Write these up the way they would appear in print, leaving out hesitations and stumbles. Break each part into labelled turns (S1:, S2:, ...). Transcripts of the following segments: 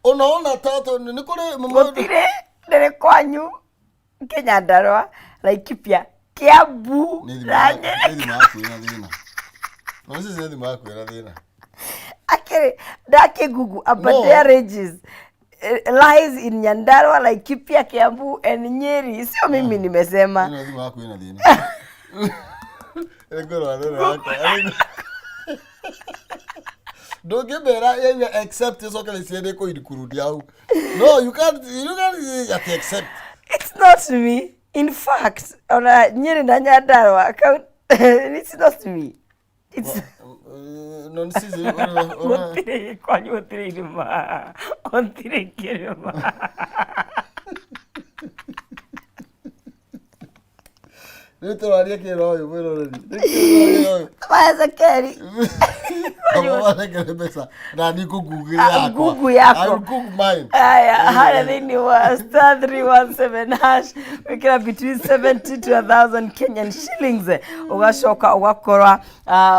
S1: Unaona tatu nĩ kũrĩ
S2: Gũtirĩ, ndĩrĩ kwanyu Kĩnyandarũa, Laikipia, Kiambu
S1: Nĩ thimũ
S2: na Nyĩrĩ.
S1: nĩ thimũ yaku ĩna thĩna. No ici nĩ thimũ yaku ĩna thĩna.
S2: Akĩrĩ ndakĩgugu Aberdare
S1: No.
S2: Ranges lies in Nyandarua, Laikipia, Kiambu and Nyeri. Sio mimi nimesema.
S1: Ĩno thimũ yaku ĩna thĩna. Ĩngũrwa thĩna yakwa. Ndũngĩmera yauga except ĩcoke rĩciĩ nĩ kũ-include hau. No, you can't say ati except.
S2: It's not me. In fact, ona Nyeri na Nyandarua, it's not me. It's
S1: No nĩ cici
S2: Gũtirĩ kwanyu, gũtirĩ irĩma, gũtirĩ kĩrĩma.
S1: Rĩu tũraria kĩra ũyũ mwĩroreri. Nĩ kĩra ũyũ.
S2: Waezekeri.
S1: Warekere mbeca na ni kũgugĩra
S2: Ah,
S1: yakwa.
S2: Google yako.
S1: I will Google mine.
S2: Aya, harĩa thĩinĩ wa *317#, wĩkĩra between 70 to 1000 Kenyan shillings, ũgacoka ũgakora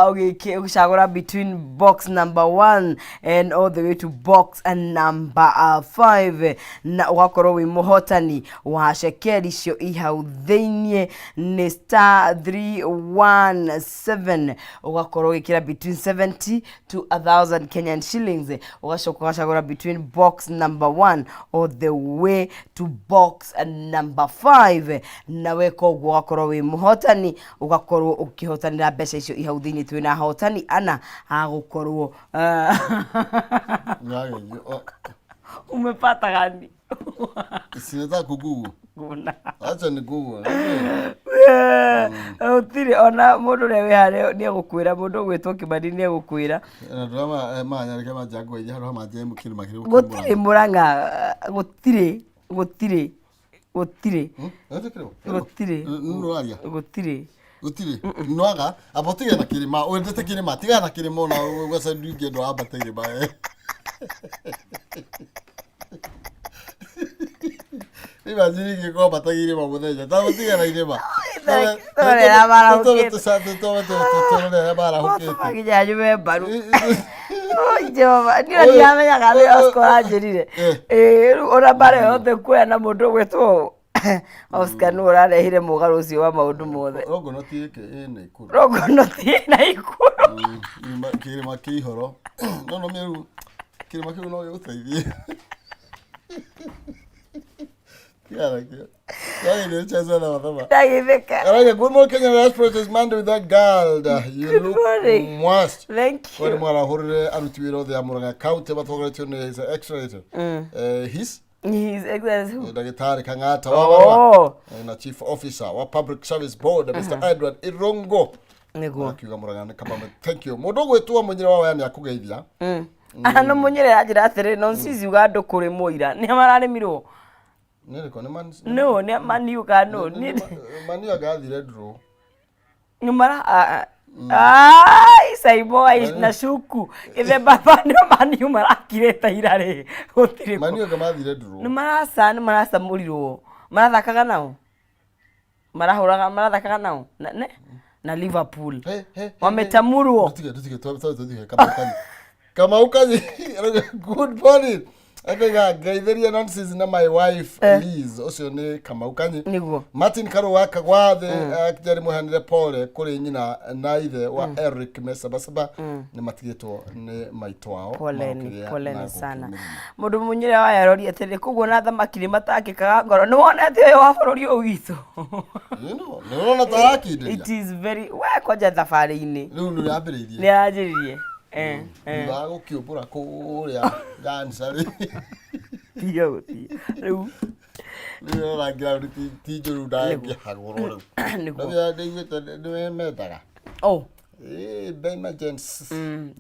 S2: ũgĩcagũra between box number 1 and all the way to box number 5, na ũgakorwo wĩ mũhotani wa cekeri icio i hau thĩinĩ. Nĩ *317, ũgakorwo ũgĩkĩra between 70 to 1000 Kenyan shillings, ũgacoka ũgacagũra between box number 1 all the way to box number 5, na weka ũguo ũgakorwo wĩ mũhotani, ũgakorwo ũkĩhotanĩra mbeca icio i hau thĩinĩ. Twĩna ahotani ana agũkorwo
S1: Nĩwageithio. Oh,
S2: umepata gani?
S1: Sinataka kugugu.
S2: Kuna.
S1: Acha ni Google.
S2: Gũtirĩ ona mũndũ ũrĩa wĩ harĩa nĩ egũkwĩra, mũndũ ũgwĩtwo Kĩmani nĩ egũkwĩra.
S1: Na ndĩrama manya reke manja ngũgeithia handũ ha manje kĩrĩma kĩrĩkũ kĩ
S2: Gũtirĩ
S1: Mũrang'a.
S2: Mũrang'a, gũtirĩ, gũtirĩ, gũtirĩ.
S1: Gũtirĩ kĩrĩma?
S2: Gũtirĩ.
S1: Nĩ ũraria?
S2: Gũtirĩ.
S1: Gũtirĩ. Nwaga, amba ũtige na kĩrĩma, wendete kĩrĩma, tiga na kĩrĩma ona ũgaca ndingĩenda wambate irĩma. Imagine ingĩkorwo ambatagia irĩma mũthenya, ta gũtiga na irĩma.
S2: Tũrore arĩa marahũkĩte.
S1: Tũrore arĩa marahũkĩte.
S2: Nginya nyume mbaru. Oi, Jehova, niĩ ndiramenyaga nĩ Oscar ũranjĩrire. Ĩĩ, rĩu ona mbara yothe kuoya na mũndũ ũgwĩtwo Oscar nĩ ũrarehire mũgarũ ũcio wa maũndũ mothe.
S1: Rongono ti ĩkĩ ĩ Naikuru.
S2: Rongono ti Naikuru.
S1: Kĩrĩma kĩ ihoro. No no mĩru kĩrĩma kĩu no gĩgũteithie. Tigana nakĩo. Twagĩrĩire gũcheza na mathama.
S2: Ndagĩtheka.
S1: Arauga, "Good morning, Kenya Diaspora. It is Monday with that girl. You
S2: Good
S1: look
S2: morning.
S1: moist."
S2: Thank
S1: Kwani
S2: you.
S1: mwarahũrĩre aruti wĩra othe a Murang'a County matongoretio nĩ His Excellency. His
S2: His Excellency who?
S1: Ndagĩtarĩ Kang'ata wa Marũa na Chief Officer wa Public Service Board Mr. Edward Irungu.
S2: Nĩguo.
S1: Akiuga Murang'a nĩ kaba. Thank you. Mũndũ ũgwĩtwo Mũnyĩre wa Waya nĩ akũgeithia.
S2: Ano mũnyĩre anjĩra atĩrĩ, no cici uga andũ kũrĩmwo ira nĩ mararĩmirwo.
S1: Nĩ rĩko nĩ man
S2: No nĩ maniuga no nĩ
S1: mani anga athire draw.
S2: Nĩ mara ai Saimo ai na shuku gĩthemba nĩ maniu marakirĩte ira rĩ gũtirĩ.
S1: Mani anga mathire draw.
S2: Nĩ maraca nĩ maracamũrirwo, marathakaga nao, marahũraga, marathakaga nao na, ne, na Liverpool.
S1: He, he, he,
S2: Wametamurwo.
S1: Tutige tutige tutige Kamau Kanyi. Kamau Kanyi. "Good morning." Akauga ngeithĩria nonsense na my wife Liz. Ũcio nĩ Kamau Kanyi.
S2: Nĩguo.
S1: Martin Karũa Kagwathe akĩjari mũheanĩre pole kũrĩ nyina na ithe wa Eric Mesabasaba, nĩ matigĩtwo nĩ maitũ wao.
S2: Poleni.
S1: Marokĩgĩa
S2: Poleni
S1: na
S2: sana.
S1: gũkĩmĩrĩria.
S2: Mũndũ mũnyĩre wa yarori atĩrĩ, koguo na thamaki nĩ matangĩkaga ngoro, nĩ wonete ũyũ wa bũrũri ũyũ witũ.
S1: Nĩ ũrona ta arakindĩria.
S2: It is very we kwanja thabarĩ-inĩ.
S1: Rĩu nĩ yambĩrĩirie.
S2: Nĩ aranjĩrĩrie.
S1: Thutha wa gũkĩũmbũra kũrĩa Gansa rĩ.
S2: Tiga gũtiga rĩu.
S1: Rĩu ũrona ground ti njũru, ndangĩhagũrwo rĩu.
S2: Nĩguo.
S1: Ndavya ndaiguĩte nĩ mendaga.
S2: Oh.
S1: Bema Gen Z.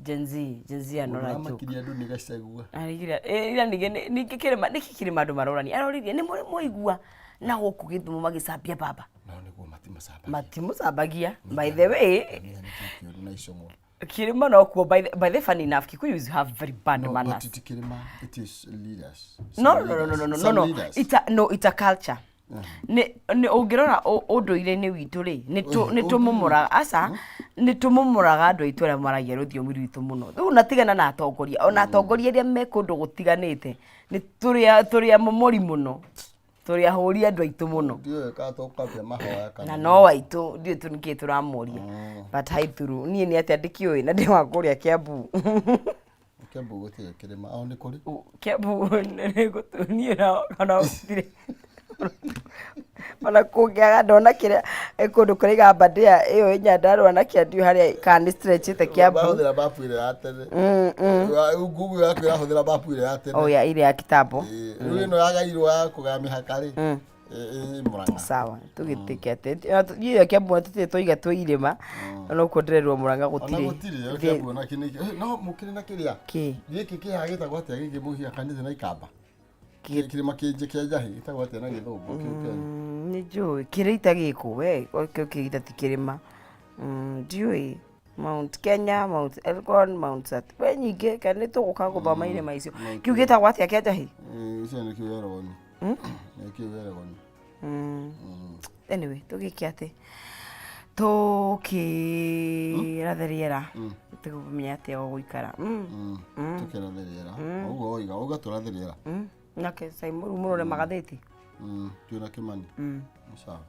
S2: Gen Z, Gen Z are not a joke.
S1: Ũramakirie andũ nĩ Gachagua.
S2: Arigire ira ningĩ ningĩ kĩrĩma nĩkĩ kĩrĩma andũ marorania aroririe nĩ mũrĩ mwaigua na gũkũ Gĩthumo magĩcambia baba.
S1: No nĩguo matimacambagia.
S2: Matimũcambagia, by the way.
S1: Nĩ kĩũru na icũng'wa.
S2: Kĩrĩma no kuo, by the funny enough, Kikuyus have very bad
S1: No,
S2: manners.
S1: but it kĩrĩma, it is leaders.
S2: No,
S1: Some
S2: no, no, no, no,
S1: leaders.
S2: no, no,
S1: Some
S2: no.
S1: leaders.
S2: It's a, no, it's a culture. Nĩ ũngĩrora ũndũire-inĩ witũ rĩ, nĩ tũmomoraga, aca, nĩ tũmomoraga andũ aitũ arĩa maragia rũthiomi rwitũ mũno. Rĩu ona tigana na atongoria, ona atongoria arĩa me kũndũ gũtiganĩte, nĩ tũrĩ amomori mũno, tũrĩ ahũri andũ aitũ mũno.
S1: Ndiũĩ kana tũkwambia mahoya kana
S2: Na no aitũ, ndiũĩ tu nĩkĩ tũramoria. But haithuru, niĩ nĩ atĩa ndikĩũĩ na ndĩ wa kũrĩa Kiambu.
S1: Kiambu gũtirĩ kĩrĩma, o nĩ kũrĩ.
S2: Kiambu nĩgũtuniĩ na ona gũtirĩ ona kũngĩaga ndona kĩrĩa kũndũ kũraiga Aberdare ĩyo ĩ Nyandarũa na Kĩandiũ harĩa kana nĩ stretchĩte Kiambu.
S1: Mahũthĩra mapu ĩrĩa ya tene. Google yaku ĩrahũthĩra mapu ĩrĩa ya tene.
S2: Oh ya ĩrĩa ya kitambo.
S1: Rĩu ĩno yagairwo ya kũgaya mĩhaka rĩ, ĩ Mũrang'a.
S2: Sawa, tũgĩtĩke atĩ niĩ ĩyo Kiambu tũtirĩ twaiga twĩ irĩma, ona ũguo ndĩrerwo Mũrang'a
S1: Ona
S2: gũtirĩ.
S1: gũtirĩ Kiambu ona kĩnĩ. No mũkĩrĩ na kĩrĩa.
S2: Kĩ?
S1: Gĩkĩ kĩhaha gĩtagwo atĩa gĩkĩ mũhiakanĩte na ikamba? Kĩrĩma kĩnje kĩa njahĩ gĩtagwo atĩa na gĩthũngũ kĩu kĩanyu?
S2: Nĩ njũĩ kĩrĩita gĩkũ we kĩu kĩrĩita ti kĩrĩma. Ndiũĩ Mount Kenya, Mount Elgon, Mount Sat we nyingĩ kana nĩ tũgũka gũthoma irĩma icio. Kĩu gĩtagwo atĩa kĩa njahĩ?
S1: Icio nĩ kĩu Elgon. Nĩ kĩu Elgon.
S2: Anyway, tũgĩke atĩ tũkĩrathe rĩera tũkĩmenya atĩa ũgũikara.
S1: Tũkĩrathe rĩera. Ũguo woiga, uga tũrathe rĩera.
S2: Nake Saimuru mũrore magathĩti.
S1: Twĩna Kĩmani. Nĩ sawa.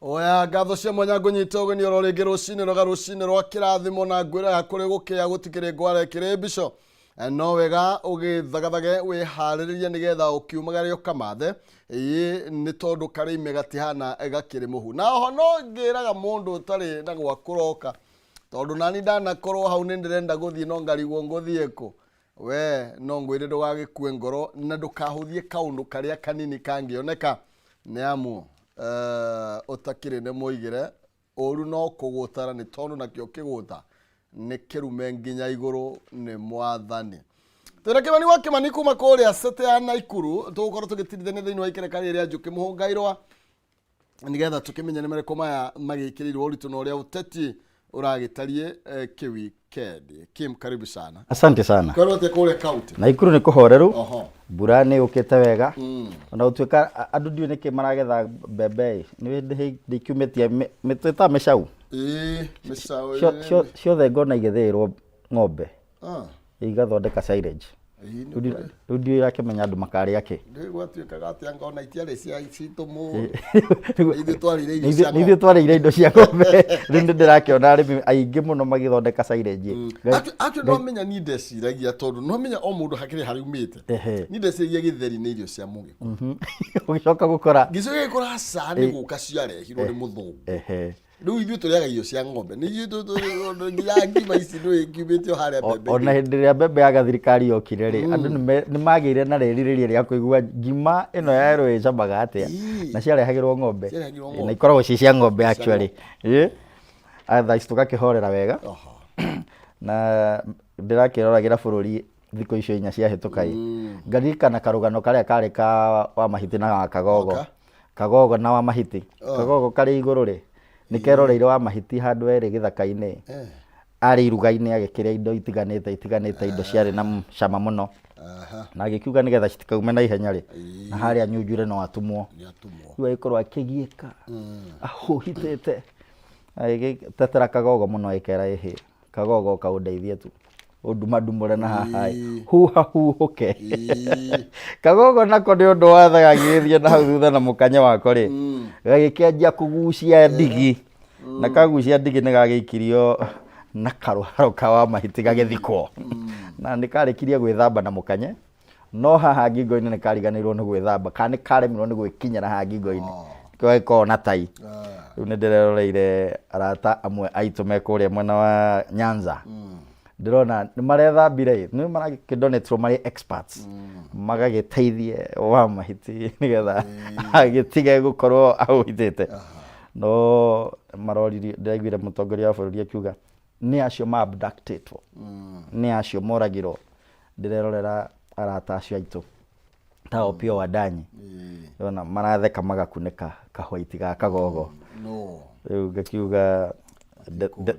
S1: Oya ngatho cia mwanya ngũnyita ũgeni oro rĩngĩ rũcinĩ rwega rũcinĩ rwa kĩrathimo na ngwĩraga kũrĩ gũkĩa gũtikĩrĩ ngware kĩrĩ mbico. No wega ũgĩthagathage wĩharĩrĩrie nĩgetha ũkiumagare ũkamathe ĩĩ nĩ tondũ karĩime gatihana gakĩrĩ mũhu. Na oho no ngĩraga mũndũ ũtarĩ na gwa kũroka tondũ nani ndanakorwo hau nĩ ndĩrenda gũthiĩ no ngarigwo ngũthiĩ kũ. We no ngwĩre ndũgagĩkue ngoro na ndũkahũthie kaũndũ karĩa kanini kangĩoneka nĩ amu ũtakĩrĩ nĩ mũigĩre ũru no kũgũtara nĩ tondũ nakĩo kĩgũta nĩ kĩrume nginya igũrũ nĩ mwathani. Twĩna Kĩmani wa Kĩmani kuma kũrĩa city ya Naikuru tũgũkorwo tũgĩtirithania thĩinĩ wa ikereka rĩrĩ rĩa Njũkĩ Mũhũngairwa nĩgetha tũkĩmenye nĩ marĩkũ maya magĩkĩrĩirwo ũritũ na ũrĩa ũteti ũragĩtariĩ kĩwikendi. Kim, karibu sana.
S3: Asante sana.
S1: Kwĩrwo atĩa kũrĩa kaunti?
S3: Naikuru nĩ kũhoreru.
S1: Oho.
S3: Mbura nĩ yũkĩte wega. Ona gũtuĩka andũ ndiũĩ nĩkĩ maragetha mbembe ĩ. Nĩ ndĩkiumĩtie mĩtĩ ta mĩcau.
S1: Ĩĩ, mĩcaũ.
S3: Ciothe ngona igĩthĩĩrwo ng'ombe.
S1: Ah.
S3: Igathondeka silage.
S1: Ĩĩ, nĩ
S3: Rĩu ndiũĩ ũrakĩmenya andũ makarĩa kĩ.
S1: Rĩu gwatuĩkaga atĩa ngona itiarĩ cia citũ mũno. Ithuĩ twarĩire irio
S3: Nĩ
S1: cia
S3: ithuĩ twarĩire indo cia ng'ombe. Rĩu nĩ ndĩrakĩona arĩmi aingĩ mũno magĩthondeka silage.
S1: Actually no menya niĩ ndeciragia tondũ no menya o mũndũ hakĩrĩ harĩa umĩte. Niĩ ndeciragia gĩtheri nĩ irio cia mũgĩkũyũ.
S3: Ũgĩcoka gũkora.
S1: Ngĩcoka gũkora aca nĩ gũka ciarehirwo nĩ mũthũngũ. Rĩu ithuĩ tũrĩaga irio cia ng'ombe. Nĩ ithuĩ nginya ngima ici nĩ kiumĩte o harĩa mbembe.
S3: Ona hĩndĩ ĩrĩa mbembe ya thirikari yokire rĩ, andũ nĩ magĩire na rĩrirĩria rĩa kũigua ngima ĩno ya yerũ ĩcamaga atĩa. Na ciarehagĩrwo ng'ombe.
S1: Ciarehagĩrwo
S3: Na
S1: ng'ombe.
S3: ikoragwo ci cia ng'ombe actually. Thaa ici tũgakĩhorera wega. Na ndĩrakĩroragĩra bũrũri thikũ icio inya ciahĩtũka ĩ. Ngaririkana karũgano karĩa karĩ ka wa Mahiti na wa Kagogo. Kagogo na wa Mahiti. Kagogo karĩ igũrũ rĩ, nĩ keroreire wa Mahiti handũ erĩ gĩthaka-inĩ. Arĩ iruga-inĩ agĩkĩrĩa indo itiganĩte itiganĩte, indo ciarĩ na cama mũno. Na agĩkiuga nĩgetha citikaume na ihenya rĩ, na harĩa nyunjure no atumwo. Rĩu agĩkorwo akĩgiĩka, ahũhitĩte. Agĩgĩtetera Kagogo mũno agĩkera ĩhĩ, Kagogo ũka ũndeithie tu. Ũndumandumũre na haha ĩ. Huha huhũke. Kagogo nako nĩ ũndũ wa tha gagĩgĩthiĩ na hau thutha na mũkanye wako rĩ, gagĩkĩanjia kũgucia ndigi. Na kagucia ndigi nĩ gagĩikirio na karũharo ka wa Mahiti gagĩthikwo. Na nĩ karĩkirie gwĩthamba na mũkanye, no haha ngingo-inĩ nĩ kariganĩirwo nĩ gwĩthamba, kana nĩ karemirwo nĩ gwĩkinyĩra haha ngingo-inĩ. Nĩkĩo gagĩkoragwo na tai. Rĩu nĩ ndĩreroreire arata amwe aitũ me kũrĩa mwena wa Nyanza. Ndĩrona nĩ marethambire ĩ, nĩ marakĩdonatirwo marĩ experts. Magagĩteithie wa Mahiti nĩgetha agĩtige gũkorwo ahũhitĩte. No maroririe, ndĩraiguire mũtongoria wa bũrũri akiuga nĩ acio ma abductĩtwo, nĩ acio moragirwo. Ndĩrerorera arata acio aitũ ta Opiyo Wandanyi. Ndĩrona maratheka magakunĩka kahwaiti ga Kagogo. Rĩu ngakiuga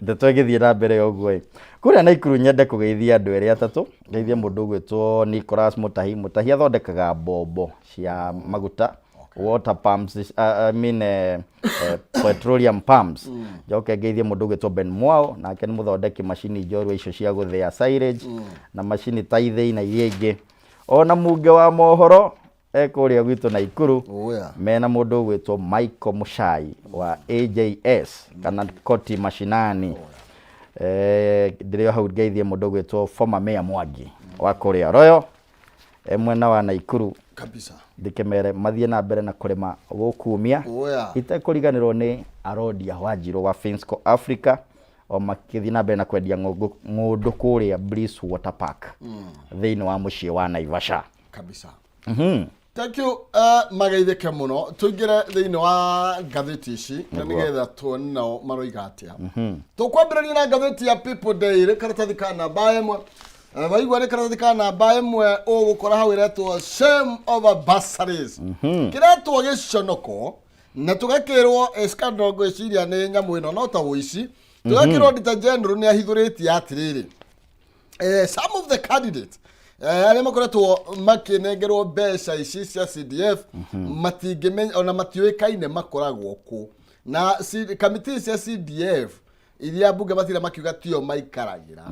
S3: ndeto ĩgĩthiĩ na mbere ũguo ĩ. Kũrĩa Naikuru nyende kũgeithia andũ erĩ atatũ. Ngeithie mũndũ ũgwĩtwo Nicholas Mũtahi. Mũtahi athondekaga mbombo cia maguta, water pumps, I mean, petroleum pumps. Njoke ngeithie mũndũ ũgwĩtwo Ben Mwao, nake nĩ mũthondeki macini njorua icio cia gũthĩa silage, na macini ta ithĩi na iria ingĩ. Ona Munge wa mohoro e kũrĩa gwitũ Naikuru, mena mũndũ ũgwĩtwo Michael Muchai wa AJS kana Koti Mashinani. Ndĩrĩ o hau ngeithie mũndũ ũgwĩtwo former Mayor Mwangi wa kũrĩa Royal e mwena wa Naikuru.
S1: Kabisa.
S3: Ndĩkĩmere mathiĩ na mbere na kũrĩma gũkumia. Itekũriganĩrwo nĩ Arodia Wanjirũ wa Finsco Africa o makĩthiĩ na mbere na kwendia ng'ũndũ kũrĩa Bliss Water Park thĩinĩ wa mũciĩ wa Naivasha.
S1: Kabisa. Thank you. Mageithĩke mũno. Tũingĩre thĩinĩ wa ngathĩti ici na nĩgetha tuone nao maroiga atĩa. Tũkwambĩrĩria na ngathĩti ya People Daily, karatathi ka namba 1. Waigua nĩ karatathi ka namba 1 ũgũkora hau ĩretwo shame over bursaries. Kĩretwo gĩconoko na tũgakĩrwo scandal, ngwĩciria nĩ nyamũ ĩno no ta ũici. Tũgakĩrwo Auditor General nĩ ahithũrĩtie atĩrĩrĩ, some of the candidates arĩa makoretwo makĩnengerwo mbeca ici cia CDF matingĩmenya ona matiũĩkaine makoragwo kũ, na kamĩtĩ cia CDF iria mbunge matira makiuga tio maikaragĩra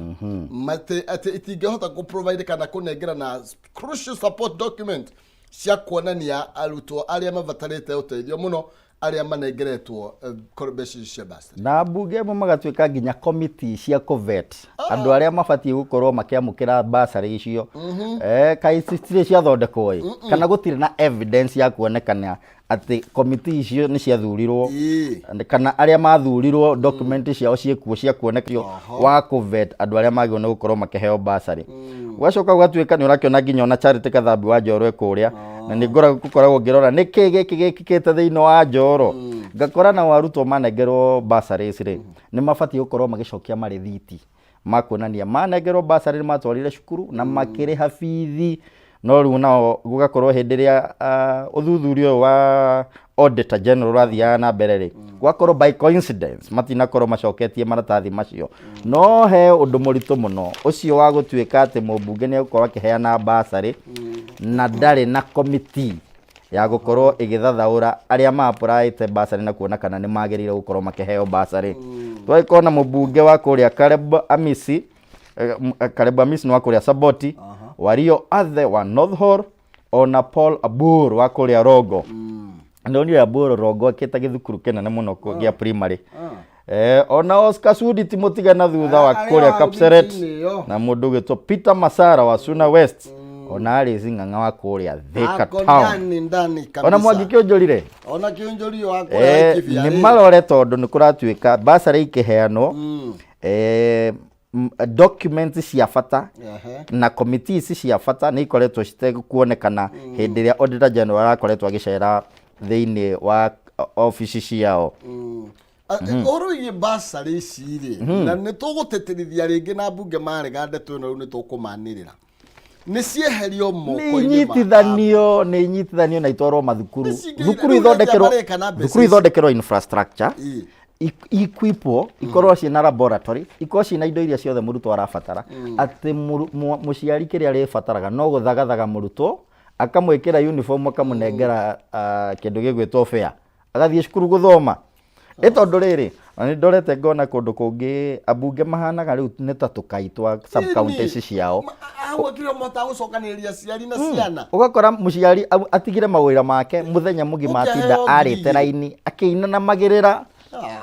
S1: atĩ itingĩhota kũ provide kana kũnengera na crucial support document cia kuonania arutwo arĩa mabatarĩte ũteithio mũno. Arĩa manengeretwo mbeca icio cia bursary.
S3: Na ambunge amwe magatuĩka nginya committee cia kũvet andũ arĩa mabatiĩ gũkorwo makĩamũkĩra bursary icio. Kaĩ citirĩ ciathondekwo ĩ, kana gũtirĩ na evidence ya kuonekana atĩ committee icio nĩ ciathurirwo, kana arĩa mathurirwo document ciao ciĩkuo cia kuonekio wa kũvet andũ arĩa magĩrĩirwo nĩ gũkorwo makĩheo bursary. Ũgacoka ũgatuĩka nĩ ũrakĩona nginya ona Charity Kathambi wa Njoro e kũrĩa, na nĩ ngoragwo ngĩrora nĩ kĩ gĩkĩ gĩkĩkĩte thĩinĩ wa Njoro, ngakora nao arutwo manengerwo bursaries rĩ, nĩ mabatiĩ gũkorwo magĩcokia marĩthiti ma kuonania manengerwo bursary nĩ matwarire cukuru na makĩrĩha bithi. No rĩu nao gũgakorwo hĩndĩ ĩrĩa ũthuthuria ũyũ wa Auditor General ũrathiaga na mbere rĩ, gũgakorwo by coincidence matinakorwo macoketie maratathi macio. No he ũndũ mũritũ mũno ũcio wa gũtuĩka atĩ mũmbunge nĩ egũkorwo akĩheana bursary na ndarĩ na committee ya gũkorwo ĩgĩthathaũra arĩa ma-applyĩte bursary na kuona kana nĩ magĩrĩire gũkorwo makĩheo bursary. Twagĩkorwo na mũmbunge wa kũrĩa Caleb Amisi, Caleb Amisi nĩ wa kũrĩa Saboti, Wario Athe wa North Hall, ona Paul Abur wa kũrĩa Rongo. Ndonire Abur Rongo akĩte gĩthukuru kĩnene mũno gĩa primary. Ona Oscar Sudi ti mũtige na thutha wa
S1: Arĩa
S3: kũrĩa
S1: wa
S3: Kapseret,
S1: mĩtĩ-inĩ ĩyo.
S3: na mũndũ ũgwĩtwo Peter Masara wa Suna West, ona Alice Ng'ang'a wa kũrĩa Thika
S1: Ako
S3: Town.
S1: ndani ndani kabisa.
S3: Ona Mwangi Kĩonjorire.
S1: Ona Kĩonjori wa kũrĩa Laikipia
S3: Nĩ
S1: rĩ.
S3: marore tondũ nĩ kũratuĩka bursary ikĩheanwo, documents cia bata na committees cia bata nĩ ikoretwo citekuonekana hĩndĩ ĩrĩa Auditor General arakoretwo agĩcera thĩinĩ wa obici ciao.
S1: Ũhoro wĩgiĩ bursary ici rĩ, na nĩ tũgũtĩtĩrithia rĩngĩ na mbunge marega ndeto ĩno, rĩu nĩ tũkũmanĩrĩra nĩ cieherio
S3: Nĩ
S1: moko-inĩ ma
S3: inyitithanio, nĩ inyitithanio na itwarwo mathukuru.
S1: Nĩ cingĩire,
S3: Thukuru
S1: rĩu rĩrĩa
S3: ithondekerwo,
S1: mareka na mbeca
S3: thukuru
S1: ici.
S3: ithondekerwo infrastructure, equipwo, ikorwo ciĩna laboratory, ikorwo ciĩna indo iria ciothe mũrutwo arabatara, atĩ mũciari kĩrĩa arĩbataraga no gũthagathaga mũrutwo, akamwĩkĩra uniform, akamũnengera kĩndũ gĩgwĩtwo fare, agathiĩ cukuru gũthoma. Ĩ tondũ rĩrĩ, na nĩ ndorete ngona kũndũ kũngĩ ambunge mahanaga rĩu nĩ ta tũkai twa sub counties ciao.
S1: Hau akĩrĩ mahotaga gũcokanĩrĩria aciari na ciana.
S3: Ũgakora mũciari atigire mawĩra make mũthenya mũgima,
S1: Ũkĩheo
S3: atinda arĩte
S1: 2,000.
S3: raini akĩina na magĩrĩra,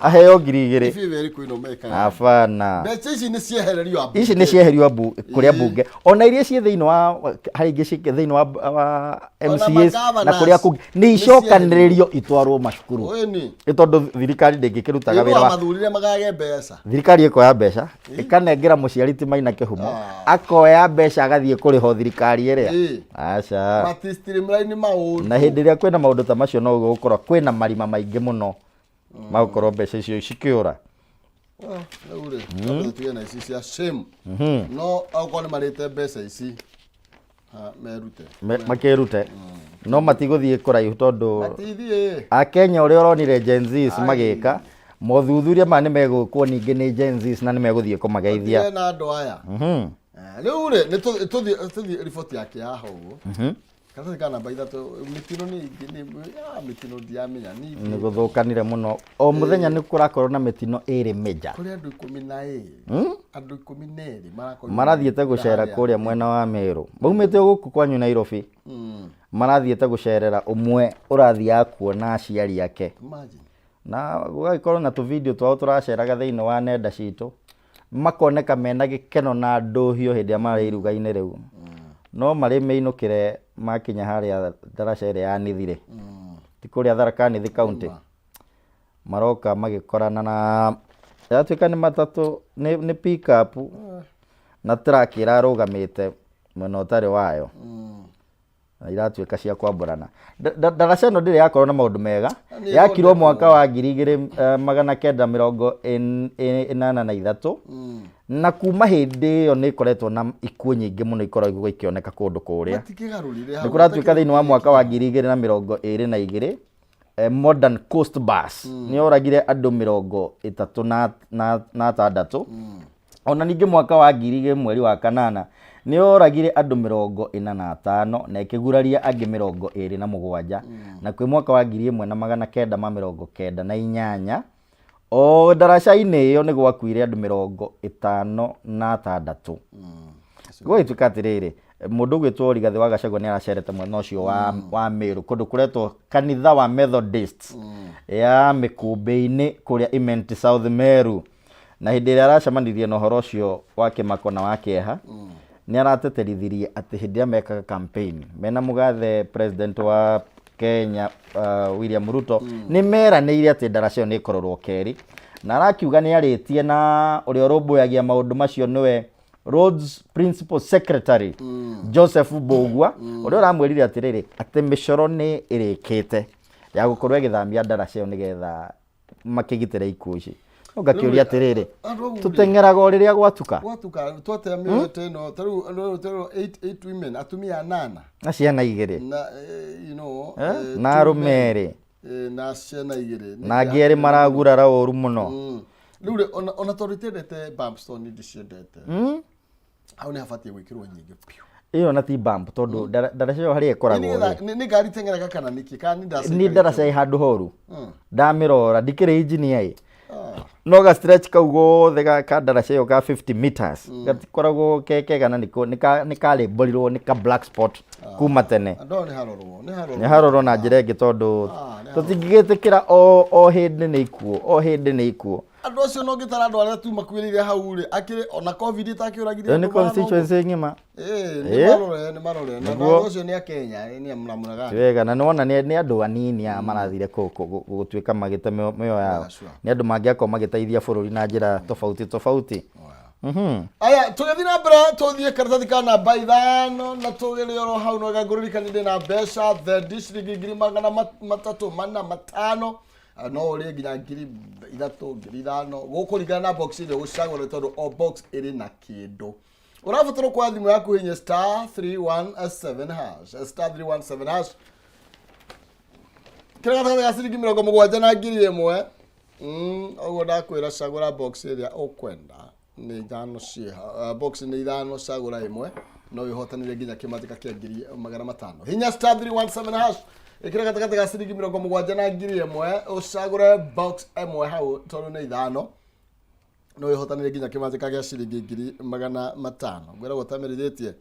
S3: aheo 2,000.
S1: Ibi ĩrĩkũ ĩno mekaga?
S3: Abana.
S1: Mbeca ici nĩ ciehererio ambunge.
S3: Ici nĩ cieherio kũrĩa mbunge, ona iria ciĩ thĩinĩ wa harĩa ingĩ ciĩ thĩinĩ wa
S1: Ona
S3: MCAs na
S1: ma-governors
S3: kũrĩa kũngĩ nĩ
S1: nĩ
S3: icokanĩrĩrio itwarwo macukuru.
S1: Ĩni.
S3: Nĩ tondũ thirikari ndĩngĩkĩrutaga
S1: Nĩ
S3: wĩra wa
S1: mathurire magage mbeca.
S3: Thirikari ĩkoya mbeca ĩkanengera mũciari ti Maina kĩhumo, akoya mbeca agathiĩ kũrĩhwo thirikari ĩrĩa. Aca.
S1: Mati streamline maũndũ.
S3: Na hĩndĩ ĩrĩa kwĩna maũndũ ta macio, no gũkorwo kwĩna marima maingĩ mũno magũkorwo mbeca icio cikĩũra.
S1: Rĩu rĩ, tũtige na ici cia shame. No okorwo nĩ marĩte mbeca ici, merute.
S3: Makĩrute no matigũthiĩ kũraihu tondũ
S1: Matithiĩ.
S3: Akenya ũrĩa ũronire Gen Zs magĩka mothuthuria maya nĩ megũkwo ningĩ nĩ Gen Zs na nĩ megũthiĩ kũmageithia.
S1: Matige na andũ aya. Rĩu rĩ, nĩ tũthiĩ riboti yake haha ũguo. Karatathi ka namba 3, mĩtino nĩ ingĩ nĩ mĩtino ndiamenya
S3: ningĩ. Nĩ gũthũkanire mũno, o mũthenya nĩ kũrakorwo na mĩtino ĩrĩ major.
S1: Kũrĩ andũ 12. Andũ 12 marakorirwo
S3: Marathiĩte gũcera
S1: harĩa.
S3: kũrĩa mwena wa Meru, maumĩte o gũkũ kwanyu Nairobi, marathiĩte gũcerera ũmwe ũrathiaga kuona aciari ake.
S1: Imagine.
S3: Na gũgagĩkorwo na tũvideo twao tũraceraga thĩinĩ wa nenda citũ, makoneka mena gĩkeno na ndũhiũ hĩndĩ ĩrĩa marĩ iruga-inĩ rĩu, no marĩ meinũkĩre makinya harĩa ndaraca ĩrĩa ya Nithi rĩ, ti kũrĩa Tharaka Nithi County, maroka magĩkorana na yatuĩka nĩ matatũ, nĩ pick up na truck ĩrarũgamĩte mwena ũtarĩ wayo, na iratuĩka cia kwambũrana. Ndaraca ĩno ndĩrĩ yakorwo na maũndũ mega.
S1: Nĩ
S3: Yakirwo
S1: ĩthondekwo.
S3: Mwaka wa 2983, na kuma hĩndĩ ĩyo nĩ ĩkoretwo na ikuũ nyingĩ mũno ikoragwo ikĩoneka kũndũ kũrĩa.
S1: Matikĩgarũrire
S3: Nĩ
S1: hau.
S3: kũratuĩka thĩinĩ wa mwaka wa 2022, Modern Coast Bus nĩ yoragire andũ 36. Ona ningĩ mwaka wa 2000 mweri wa kanana nĩ yoragire andũ 45 na ĩkĩguraria angĩ 27. Na kwĩ mwaka wa 1998, o ndaraca-inĩ ĩyo nĩ gwakuire andũ 56. Gũgĩtuĩka atĩrĩrĩ, Mũndũ ũgwĩtwo Rigathĩ wa Gachagua nĩ aracerete mwena ũcio wa, wa Meru kũndũ kũretwo kanitha wa Methodist ya Mĩkũmbĩ-inĩ kũrĩa Imenti South Meru. Na hĩndĩ ĩrĩa aracemanirie na ũhoro ũcio wa kĩmako na wa kĩeha, nĩ arateterithirie atĩ hĩndĩ ĩrĩa mekaga campaign mena mũgathe president wa Kenya William Ruto nĩ meranĩire atĩ ndaraca ĩyo nĩ ĩkũrorwo kerĩ, na arakiuga nĩ arĩtie na ũrĩa ũrũmbũyagia maũndũ macio nĩwe Roads Principal Secretary Joseph Mbũgua, ũrĩa ũramwĩrire atĩrĩrĩ atĩ mĩcoro nĩ ĩrĩkĩte ya gũkorwo ĩgĩthamia ndaraca ĩyo nĩgetha makĩgitĩre ikuũ ici. No ngakĩũria atĩrĩrĩ,
S1: Andũ agu rĩ,
S3: tũteng'eraga o rĩrĩa gwatuka?
S1: Gwatuka twatea mĩoyo ta ĩno, ta rĩu andũ rĩu eight women, atumia anana.
S3: Na ciana igĩrĩ.
S1: Na you know,
S3: Na
S1: two
S3: arũme
S1: men,
S3: erĩ.
S1: Na ciana igĩrĩ.
S3: Na angĩ erĩ maragurara ũru mũno.
S1: Rĩu rĩ, ona tondũ itendete bumps, tondũ niĩ ndiciendete. Hau nĩ habatiĩ gwĩkĩrwo nyingĩ biũ.
S3: Ĩyo na ti bump tondũ ndaraca ĩyo harĩa ĩkoragwo
S1: Nĩ
S3: rĩ.
S1: nĩ ngari iteng'eraga kana nĩkĩ? Kana nĩ ndaraca
S3: Nĩ ndaraca ĩ handũ horu. Ndamĩrora ndikĩrĩ engineer ĩ. No ga stretch kau gothe ka ndaraca ĩyo ka 50 meters gatikoragwo ke kega na nĩko nĩ karĩmbũrirwo nĩ ka black spot kuma tene.
S1: Andũ aya nĩ harorwo, nĩ harorwo.
S3: Nĩ harorwo na njĩra ĩngĩ tondũ
S1: Nĩ harorwo.
S3: Tũtingĩgĩtĩkĩra o hĩndĩ nĩ ikuũ, o hĩndĩ nĩ ikuũ.
S1: Andũ acio no ngĩtara andũ arĩa tu makuĩrĩire hau rĩ, akĩrĩ ona COVID ĩtakĩũragire
S3: Ĩyo nĩ
S1: andũ mahana ũguo.
S3: Constituency ng'ima.
S1: Ĩĩ, nĩ marore, nĩ marore. Na andũ acio nĩ a Kenya, nĩ namna gani.
S3: Ti wega na nĩwona nĩ andũ anini aya marathire gũtuĩka magĩte mĩoyo yao. Nĩ andũ mangĩakorwo magĩteithia bũrũri na njĩra tofauti tofauti.
S1: Aya, tũgĩthiĩ na mbere tũthiĩ karatathi ka namba 5 na tũgĩrĩ oro hau no ngũririkanie ndĩ na mbeca thendi ciringi 300 400 500. No ũrĩe nginya 3000, 5000 gũkũringana na box ĩrĩa ũgũcagũra tondũ o box ĩrĩ na kĩndũ. Ũrabatara kuoya thimũ yaku hinya *317#, *317#, kĩrĩa gatagatĩ ga ciringi 70 na 1000. Ũguo ndakwĩra cagũra box ĩrĩa ũkwenda, nĩ ithano ciĩha, box nĩ ithano, cagũra ĩmwe no wĩhotanĩre nginya kĩmatĩka kĩa 500,000. Hinya *317#, ĩkĩra gatagatĩ ga ciringi 70 na 1000, ũcagũre box ĩmwe hau tondũ nĩ ithano, no wĩhotanĩre nginya kĩmatĩka gĩa ciringi 500,000. Ngwĩragwo ũtamerithĩtie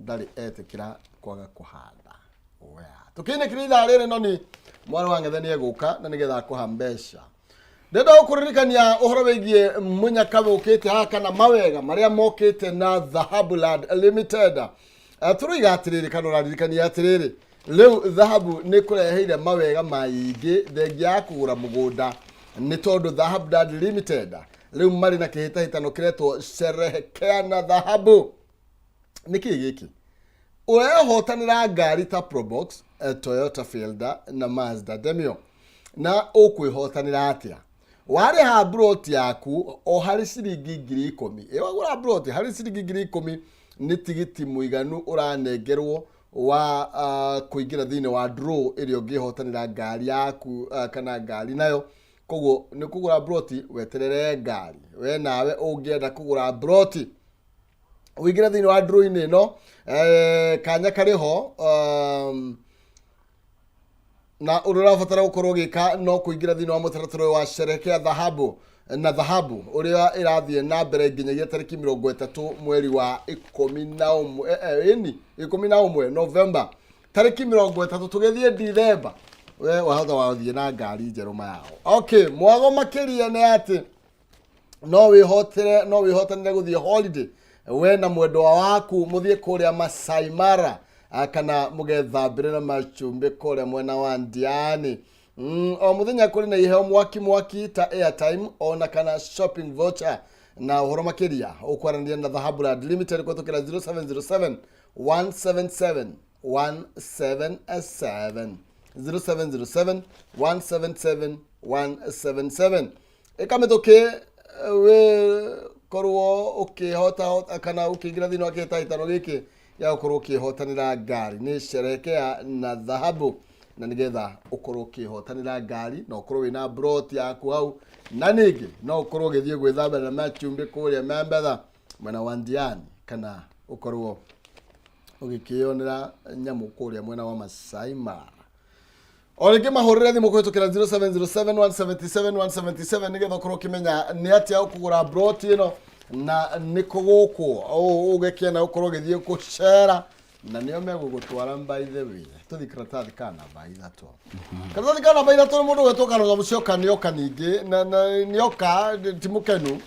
S1: ndarĩ etĩkĩra kwaga kũhanda. Tũkĩinĩkĩria ithaa rĩrĩ noni mwarĩ wa ng'ethe nĩ egũka na nĩgetha akũha mbeca. Ndĩrenda gũkũririkania ũhoro wĩgiĩ mũnyaka ũkĩte haha kana mawega marĩa mokĩte na Dhahabu Land Limited. Tũroiga atĩrĩrĩ kana ũraririkania atĩrĩrĩ, rĩu Dhahabu nĩ kũreheire mawega maingĩ thengia ya kũgũra mũgũnda, nĩ tondũ Dhahabu Land Limited rĩu marĩ na kĩhĩtahĩtano kĩretwo Sherehekea na Dhahabu. Nĩ kĩĩ gĩkĩ? Ũrehotanĩra ngari ta Probox, Toyota Fielder na Mazda Demio. Na ũkwĩhotanĩra atĩa? Warĩha mburoti yaku o harĩ ciringi 10,000. Ĩ wagũra mburoti harĩ ciringi 10,000 nĩ tigiti mũiganu ũranengerwo wa kũingĩra thĩinĩ wa draw ĩrĩa ũngĩhotanĩra ngari yaku kana ngari nayo. Koguo nĩ kũgũra mburoti weterere ngari. We nawe ũngĩenda kũgũra mburoti ũingĩre thĩinĩ wa draw-inĩ ĩno, kanya karĩ ho, na ũrĩa ũrabatara gũkorwo ũgĩka no kũingĩra thĩinĩ wa mũtaratara ũyũ wa Sherekea Dhahabu na Dhahabu ũrĩa ĩrathiĩ na mbere nginyagia tarĩki 30 mweri wa 11, ĩni 11 November, tarĩki 30 tũgĩthiĩ Dithemba, we wahota wathiĩ na ngari njerũ mayao. Okay, mwago makĩria nĩ atĩ no wĩhotanĩre gũthiĩ holiday we na mwendwa waku, mũthiĩ kũrĩa Masai Mara, kana mũgethambĩre na macumbĩ kũrĩa mwena wa Ndiani. O mũthenya kũrĩ na iheo mwaki mwaki ta airtime ona kana shopping voucher. Na ũhoro makĩria ũkwaranĩria na Dhahabu Land Limited kũhetũkĩra 0707 177 177, 0707 177 177. Ĩka mĩtũkĩ wĩkorwo ũkĩhota kana ũkĩingĩra thĩinĩ wa kĩhĩtahĩtano gĩkĩ gĩa gũkorwo ũkĩhotanĩra ngari nĩ Sherekea na Dhahabu, na nĩgetha ũkorwo ũkĩhotanĩra ngari na ũkorwo wĩna broti yaku hau, na ningĩ no ũkorwo ũgĩthiĩ gwĩthambĩra na macumbĩ kũrĩa Membetha mwena wa Ndiani, kana ũkorwo ũgĩkĩyonera nyamũ kũrĩa mwena wa Masai Mara. O rĩngĩ mahũrĩre thimũ kũhĩtũkĩra 0707 177 177 nĩgetha ũkorwo ũkĩmenya nĩ atĩa ũkũgũra broti ĩno. Na nĩkũ gũkũ ũgĩkĩenda gũkorwo ũgĩthiĩ gũcera, na nĩo megũgũtwara. By the way, tũthiĩ karatathi ka namba 3. Karatathi ka namba 3 nĩ mũndũ ũgwĩtwo Kalonzo Musyoka. Nĩoka ningĩ na nĩoka ti mũkenu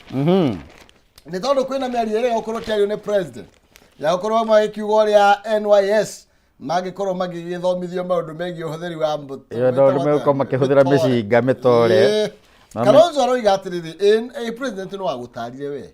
S1: nĩ tondũ kwĩna mĩario ĩrĩa ĩgũkorwo ĩkĩario nĩ president ya gũkorwo magĩkiuga ũrĩa NYS mangĩkorwo magĩgĩthomithio maũndũ megiĩ ũhũthĩri wa
S3: Ĩyo no nĩ megũkorwo makĩhũthĩra mĩcinga, mĩtore.
S1: Kalonzo aroiga atĩrĩrĩ, ĩ president nĩ wagũtarire we,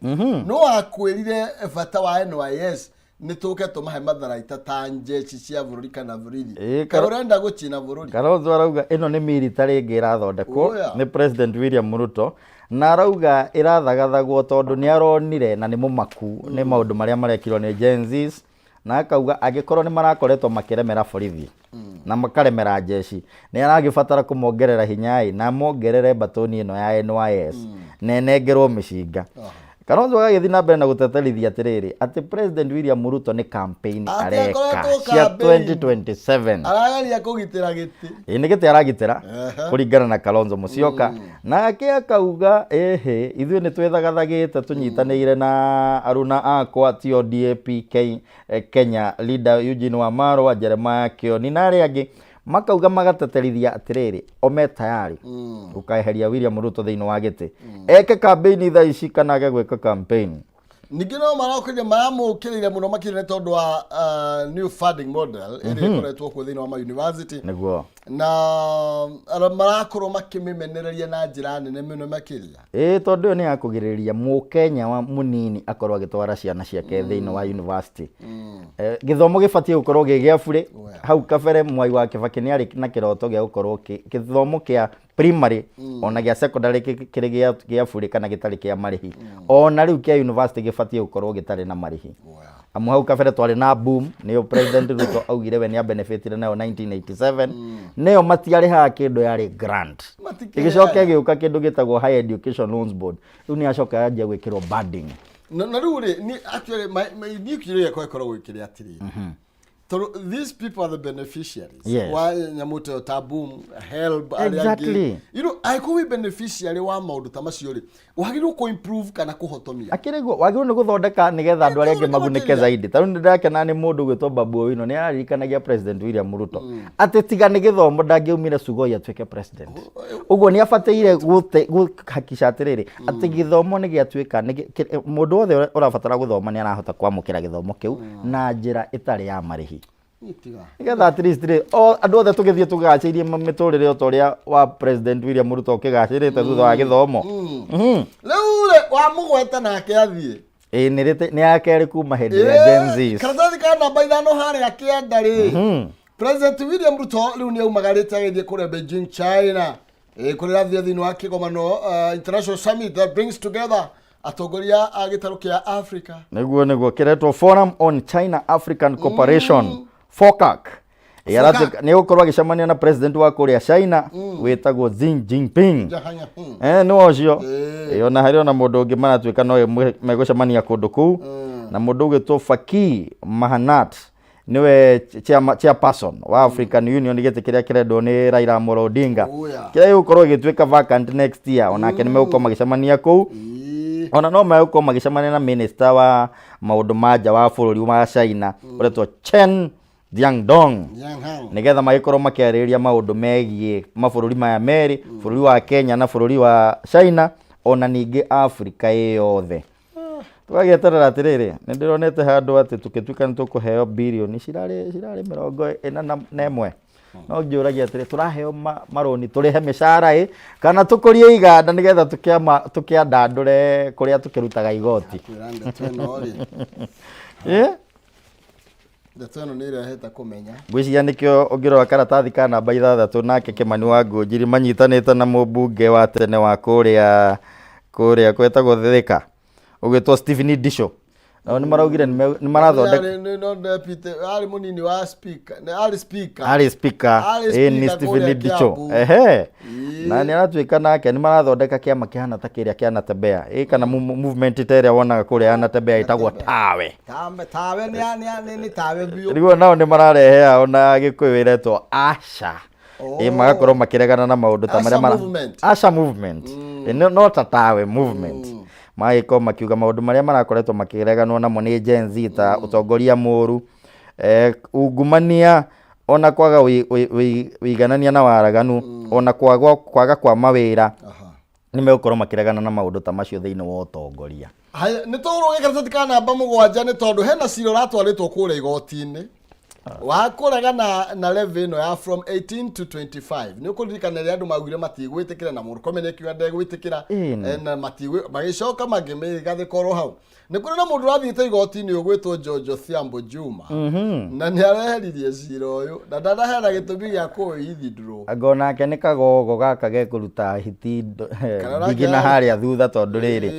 S1: no wakwĩrire bata wa NYS nĩ tũke tũmahe matharaita ta njeci cia bũrũri kana borithi.
S3: Ĩĩ,
S1: Kaĩ ũrenda gũchina bũrũri?
S3: Kalonzo arauga ĩno nĩ military ĩngĩ ĩrathondekwo
S1: Oya.
S3: nĩ President William Ruto, na arauga ĩrathagathagwo tondũ nĩ aronire na nĩ mũmaku nĩ maũndũ marĩa marekirwo nĩ Gen Zs, na akauga angĩkorwo nĩ marakoretwo makĩremera borithi na makaremera njeci, nĩ aragĩbatara kũmongerera hinya ĩ na mongerere mbatoni ĩno ya NYS na ĩnengerwo mĩcinga. Kalonzo agagĩthiĩ na mbere na gũteterithia atĩrĩrĩ, atĩ President William Ruto nĩ campaign
S1: Atĩ
S3: areka
S1: akoretwo
S3: cia
S1: campaign.
S3: 2027.
S1: Arageria kũgitĩra gĩtĩ.
S3: Ĩ nĩ gĩtĩ aragitĩra kũringana na Kalonzo Musyoka. Nake akauga ĩhĩ, ithuĩ nĩ twĩthagathagĩte tũnyitanĩire na aruna akwa tio DAP Kenya leader Eugene Wamalwa, Jeremiah Kioni na arĩa angĩ, makauga magateterithia atĩrĩrĩ, o me tayari gũkaeheria William Ruto thĩinĩ wa gĩtĩ, eke campaign thaa ici kana age gwĩka campaign.
S1: Ningĩ no marokire maramũkĩrĩire mũno makĩria nĩ tondũ wa new funding model ĩrĩa ĩkoretwo kuo thĩinĩ wa ma university na marakorwo makĩmĩmenereria na njĩra nene mũno makĩria.
S3: Ĩĩ, tondũ ĩyo nĩ ya kũgirĩrĩria mũkenya wa mũnini akorwo agĩtwara ciana ciake thĩinĩ wa university. Gĩthomo gĩbatiĩ gũkorwo gĩ gĩa burĩ. Hau kabere Mwai wa Kĩbakĩ nĩ arĩ na kĩroto gĩa gũkorwo gĩthomo kĩa primary ona gĩa secondary kĩrĩ gĩa burĩ kana gĩtarĩ kĩa marĩhi. Ona rĩu kĩa university gĩbatiĩ gũkorwo gĩtarĩ na marĩhi. Amu hau kabere twarĩ na boom, nĩyo President Ruto augire we nĩ abenefitire nayo 1987, nĩyo matiarĩhaga kĩndũ, yarĩ grant.
S1: Matikĩrĩhaga.
S3: Ĩgĩcoka ĩgĩũka kĩndũ gĩtagwo Higher Education Loans Board, rĩu nĩ yacoka yanjia gwĩkĩrwo banding.
S1: Na rĩu rĩ, ni actually niĩ kĩũria gĩakwa gĩkoragwo gĩkĩrĩ atĩrĩrĩ, tondũ these people are the beneficiaries wa nyamũ ta ĩyo ta boom, help, arĩa angĩ. Angĩkorwo wĩ beneficiary wa maũndũ ta macio rĩ, wagĩrĩirwo kũ improve kana kũhotomia?
S3: Akĩrĩ guo wagĩrĩirwo nĩ gũthondeka nĩgetha andũ arĩa angĩ
S1: Nĩ
S3: magunĩke
S1: makĩria.
S3: zaidi. Ta rĩu nĩ ndĩrakena nĩ mũndũ ũgwĩtwo Babu Owino, nĩ araririkanagia President William Ruto atĩ tiga nĩ gĩthomo ndangĩaumire Sugoi atuĩke president. Ũguo nĩ abataire gũhakisha atĩrĩrĩ, atĩ gĩthomo nĩ gĩatuĩka mũndũ wothe ũrabatara gũthoma nĩ arahota kwamũkĩra gĩthomo kĩu na njĩra ĩtarĩ ya marĩhi,
S1: Tiga.
S3: Nĩgetha at least rĩ, o andũ othe tũgĩthiĩ tũgacĩirie mĩtũrĩre o ta ũrĩa wa President William Ruto ũkĩgacĩrĩte thutha wa gĩthomo.
S1: Rĩu rĩ, wamũgweta nake athiĩ.
S3: Ĩĩ, nĩ ya kerĩ kuma hĩndĩ ĩrĩa Gen Zs.
S1: Karatathi ka namba 5 harĩa kĩanda rĩ, President William Ruto rĩu nĩ aumagarĩte agĩthiĩ kũrĩa Beijing, China, kũrĩa athiĩ thĩinĩ wa kĩgomano, international summit that brings together atongoria a gĩtarũ kĩa Africa.
S3: Nĩguo kĩretwo Forum on China African Cooperation, FOCAC. Ĩ, nĩ gũkorwo agĩcemania na president wa kũrĩa China wĩtagwo Xi Jinping.
S1: Jahanya.
S3: Nĩ ũcio. Ona harĩ ona mũndũ ũngĩ maratuĩka no megũcemania kũndũ kũu, na mũndũ ũgwĩtwo Faki Mahanat nĩwe chairperson wa African Union, gĩtĩ kĩrĩa kĩrendwo nĩ Raila Amolo Odinga kĩrĩa gĩgũkorwo gĩgĩtuĩka vacant next year. Onake nĩ megũkorwo magĩcemania kũu. Ona no megũkorwo magĩcemania na minister wa maũndũ ma nja wa bũrũri wa China ũretwo Chen Jiangdong,
S1: Yang Hang.
S3: Nĩgetha magĩkorwo makĩarĩrĩria maũndũ megiĩ mabũrũri maya merĩ, bũrũri wa Kenya na bũrũri wa China, ona ningĩ Afrika ĩ yothe. Tũgagĩeterera atĩrĩrĩ, nĩ ndĩronete handũ atĩ tũkĩtuĩka nĩ tũkũheo birioni cirarĩ 41, no njũragia atĩrĩ, tũraheo marũni tũrĩhe mĩcara ĩ kana tũkũrie iganda nĩgetha tũkĩandandũre kũrĩa tũkĩrutaga igoti?
S1: Kwĩra ndeto ĩno rĩ, ndeto ĩno nĩ ĩrehete kũmenya.
S3: Ngwĩciria nĩkĩo ũngĩrora karatathi ka namba 6, nake Kĩmani wa Ngũnjiri manyitanĩte na mũmbunge wa tene wa kũrĩa gwetagwo Thika ũgwĩtwo Stephen Ndisho, nao nĩ maraugire nĩ marathondeka
S1: No deputy arĩ mũnini wa speaker, nĩ arĩ speaker.
S3: Arĩ speaker.
S1: Arĩ
S3: Ĩ, nĩ
S1: speaker
S3: Stephen
S1: kũrĩa
S3: Ndisho.
S1: Kiambu.
S3: Ehe, na nĩ aratuĩka nake nĩ marathondeka kĩama kĩhana ta kĩrĩa kĩa Natembea ĩ kana movement ta ĩrĩa wonaga kũrĩa ya Natembea ĩtagwo Tawe.
S1: Tawe, tawe nĩ tawe biũ.
S3: Rĩu nao nĩ mararehe ao na Gĩkũyũ ĩretwo Asha. Ĩ, magakorwo makĩregana na maũndũ ta
S1: Asha
S3: marĩa
S1: movement.
S3: Asha movement. Ĩ, no ta Tawe movement. Magagĩkorwo makiuga maũndũ marĩa marakoretwo makĩreganwo namo nĩ Gen Z ta ũtongoria mũru, ungumania, ona kwaga ũiganania na waraganu, ona kwaga kwa mawĩra. Nĩ megũkorwo makĩregana na maũndũ ta macio thĩinĩ wa ũtongoria.
S1: Haya, nĩ tũrũge karatathi ka namba 7 nĩ tondũ hena cira ũratwarĩtwo kũrĩa igoti-inĩ wa kũregana na levy ĩno ya from 18 to 25. Nĩ ũkũririkana rĩrĩa andũ maugire matigwĩtĩkĩra na Murkomen akiuga ndegwĩtĩkĩra, na magĩcoka makĩmĩgathĩka oro hau. Nĩ kũrĩ na mũndũ ũrathiĩte igoti-inĩ ũgwĩtwo George Odhiambo Juma, na nĩ areheririe cira ũyũ na ndanaheana gĩtũmi gĩa kũwithdraw.
S3: Anga onake nĩ kagogo gaka gekũruta hiti
S1: Kana
S3: ndigi na harĩa thutha, tondũ rĩrĩ,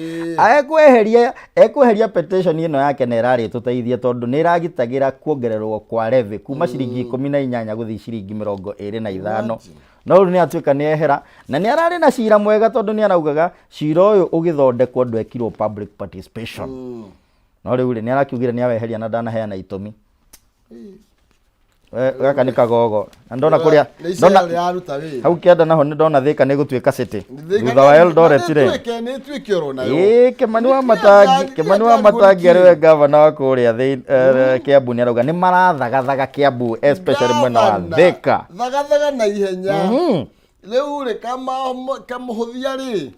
S3: ekweheria petition ĩno yake na ĩrarĩ ĩtũteithie, tondũ nĩ ĩragitagĩra kuongererwo kwa levy kuma ciringi 18 gũthiĩ ciringi 25. No rĩu nĩ atuĩka nĩ ehera, na nĩ ararĩ na cira mwega, tondũ nĩ araugaga cira ũyũ ũgĩthondekwo ndwekirwo public participation. No rĩu rĩ, nĩ arakiugire nĩ aweheria na ndanaheana itũmi. Gaka nĩ kagogo na ndona kũrĩa
S1: Nĩ
S3: ndona
S1: icera rĩraruta wĩra.
S3: Hau kĩanda naho nĩ ndona Thika nĩ gũtuĩka city thutha wa Eldoret rĩ.
S1: Nĩ ĩtuĩke oro nayo.
S3: Ĩĩ, Kimani wa Matangi, Kimani wa Matangi arĩ we gavana wa kũrĩa Kiambu nĩ arauga nĩ marathagathaga Kiambu, especially mwena wa
S1: Gavana,
S3: Thika.
S1: Thagathaga na ihenya. Rĩu rĩ, kamũhũthia rĩ,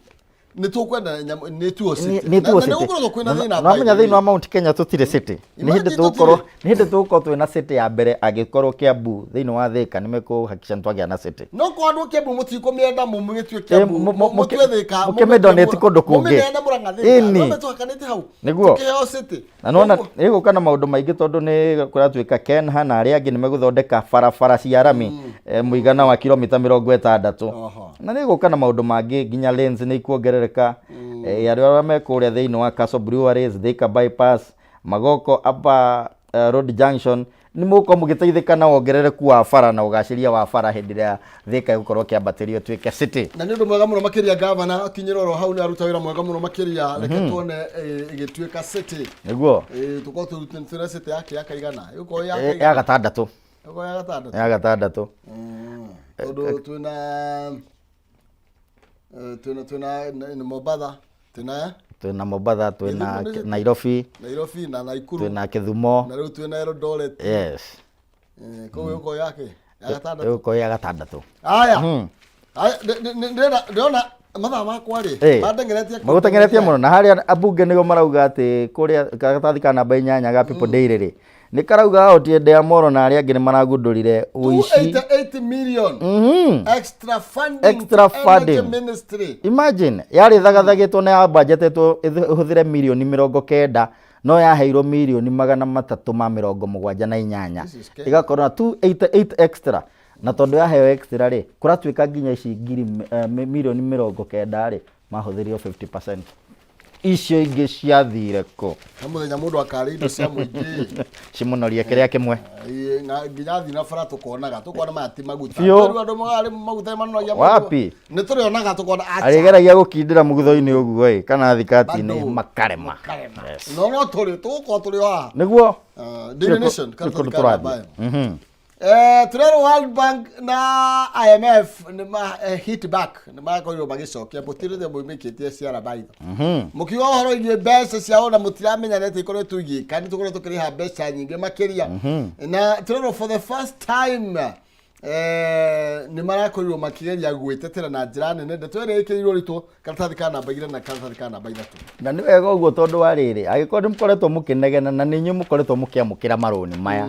S1: nĩ tũkwenda nyamũ nĩ tuo city.
S3: Nĩ tuo
S1: Na
S3: city.
S1: nĩ gũkoragwo kwĩna thĩna.
S3: Na wamenya thĩinĩ wa Mount Kenya tũtirĩ city. Nĩ hĩndĩ
S1: Imagine.
S3: tũgũkorwo
S1: Tũtirĩ.
S3: Nĩ hĩndĩ tũgũkorwo twĩna city ya mbere angĩkorwo Kiambu thĩinĩ wa Thika nĩ mekũhakikisha nĩ twagĩa na city.
S1: No kwa andũ Kiambu mũtikũmĩenda, mũmĩtue Kiambu, mũtue Thika.
S3: Mũkĩmĩdonate kũndũ kũngĩ.
S1: Mũmĩneane Mũrang'a, Thika. No tũhakanĩte hau.
S3: Nĩguo.
S1: Tũkĩheo city.
S3: Na nona nĩ gũka na maũndũ maingĩ, tondũ nĩ kũratuĩka Kenha na arĩa angĩ nĩ megũthondeka barabara cia rami mũigana wa kilomita 60. Na nĩ gũka na maũndũ mangĩ, nginya lanes nĩ ikuongerereka. Arĩa me kũrĩa thĩinĩ wa Castle Breweries, Thika Bypass, Magoko Upper Road Junction, nĩ mũgũkorwo mũgĩteithĩka na wongerereku wa bara na ũgacĩria wa bara hĩndĩ ĩrĩa Thika ĩgũkorwo ĩkĩambatĩrio ĩtuĩke city.
S1: Na nĩ ũndũ mwega mũno makĩria, gavana akinyĩra oro hau, nĩ aruta wĩra mwega mũno makĩria. Reke tuone ĩgĩtuĩka city. Tũkorwo twĩna city yake ya kaigana, ĩgũkorwo ya
S3: Ya
S1: kaigana?
S3: gatandatũ.
S1: Ĩgũkorwo ya gatandatũ.
S3: Ya gatandatũ.
S1: Tondũ twĩna Mombatha, twĩna
S3: Twĩna Mombatha, twĩna
S1: Gĩthumo nĩ-
S3: Nairobi.
S1: Nairobi na Nakuru.
S3: Twĩna Kĩthumo.
S1: Na rĩu twĩna Eldoret. Koguo ĩgũkorwo yake ya gatandatũ.
S3: Ĩgũkorwo ya gatandatũ.
S1: Aya. Aya, ndĩrona mathaa makwa rĩ mandengeretie.
S3: Magũtengeretie mũno, na harĩa ambunge nĩguo marauga atĩ kũrĩa karatathi ka namba 8 ga People Daily rĩ, nĩ karauga Otiende Amollo na arĩa angĩ nĩ maragundũrire ũici.
S1: 288 million extra funding
S3: Extra
S1: to Energy
S3: funding.
S1: Ministry.
S3: Imagine, yarĩ thagathagĩtwo na yambanjetĩtwo ĩhũthĩre mirioni 90, no yaheirwo mirioni 378.
S1: This is Kenya.
S3: Ĩgakorwo na 288 extra, na tondũ yaheo extra rĩ, kũratuĩka nginya ici ngiri mirioni 90 rĩ, mahũthĩrire 50%. Icio ingĩ ciathire kũ?
S1: Na mũthenya mũndũ akarĩa indo cia mũingĩ.
S3: Cimũnorie kĩrĩa kĩmwe.
S1: Ĩĩ, nginya thiĩ na bara tũkonaga, tũkona maya ti maguta.
S3: Biũ.
S1: Rĩu andũ marĩ maguta manonagia mũndũ.
S3: Wapi?
S1: Nĩ tũrĩonaga tũkona acha.
S3: Arĩgeragia gũkindĩra mũgutho-inĩ ũguo ĩ, kana thikati-inĩ.
S1: Bado.
S3: Makarema.
S1: No tũrĩ tũgũkorwo tũrĩ o haha.
S3: Nĩguo.
S1: Daily Nation,
S3: Nĩ
S1: karatathi
S3: kũndũ
S1: ka namba
S3: tũrathiĩ.
S1: ĩmwe. Tũrerwo World Bank na IMF nĩ ma hit back, nĩ makorirwo magĩcokia mũtirĩte mũimĩkĩtie ciara maitho, mũkiuga ũhoro igiĩ mbeca ciao na mũtiramenya nĩ atĩ ikoretwo igĩka, nĩ tũkoretwo tũkĩrĩha mbeca nyingĩ makĩria. Na tũrerwo for the first time nĩ marakorirwo makĩgeria gwĩtetera na njĩra nene. Ndeto ĩrĩa ĩkĩrĩirwo ritũ karatathi ka namba 2 na karatathi ka namba 3.
S3: Na nĩ wega ũguo, tondũ wa rĩrĩ, angĩkorwo nĩ mũkoretwo mũkĩnegena na nĩ inyuĩ mũkoretwo mũkĩamũkĩra marũni maya,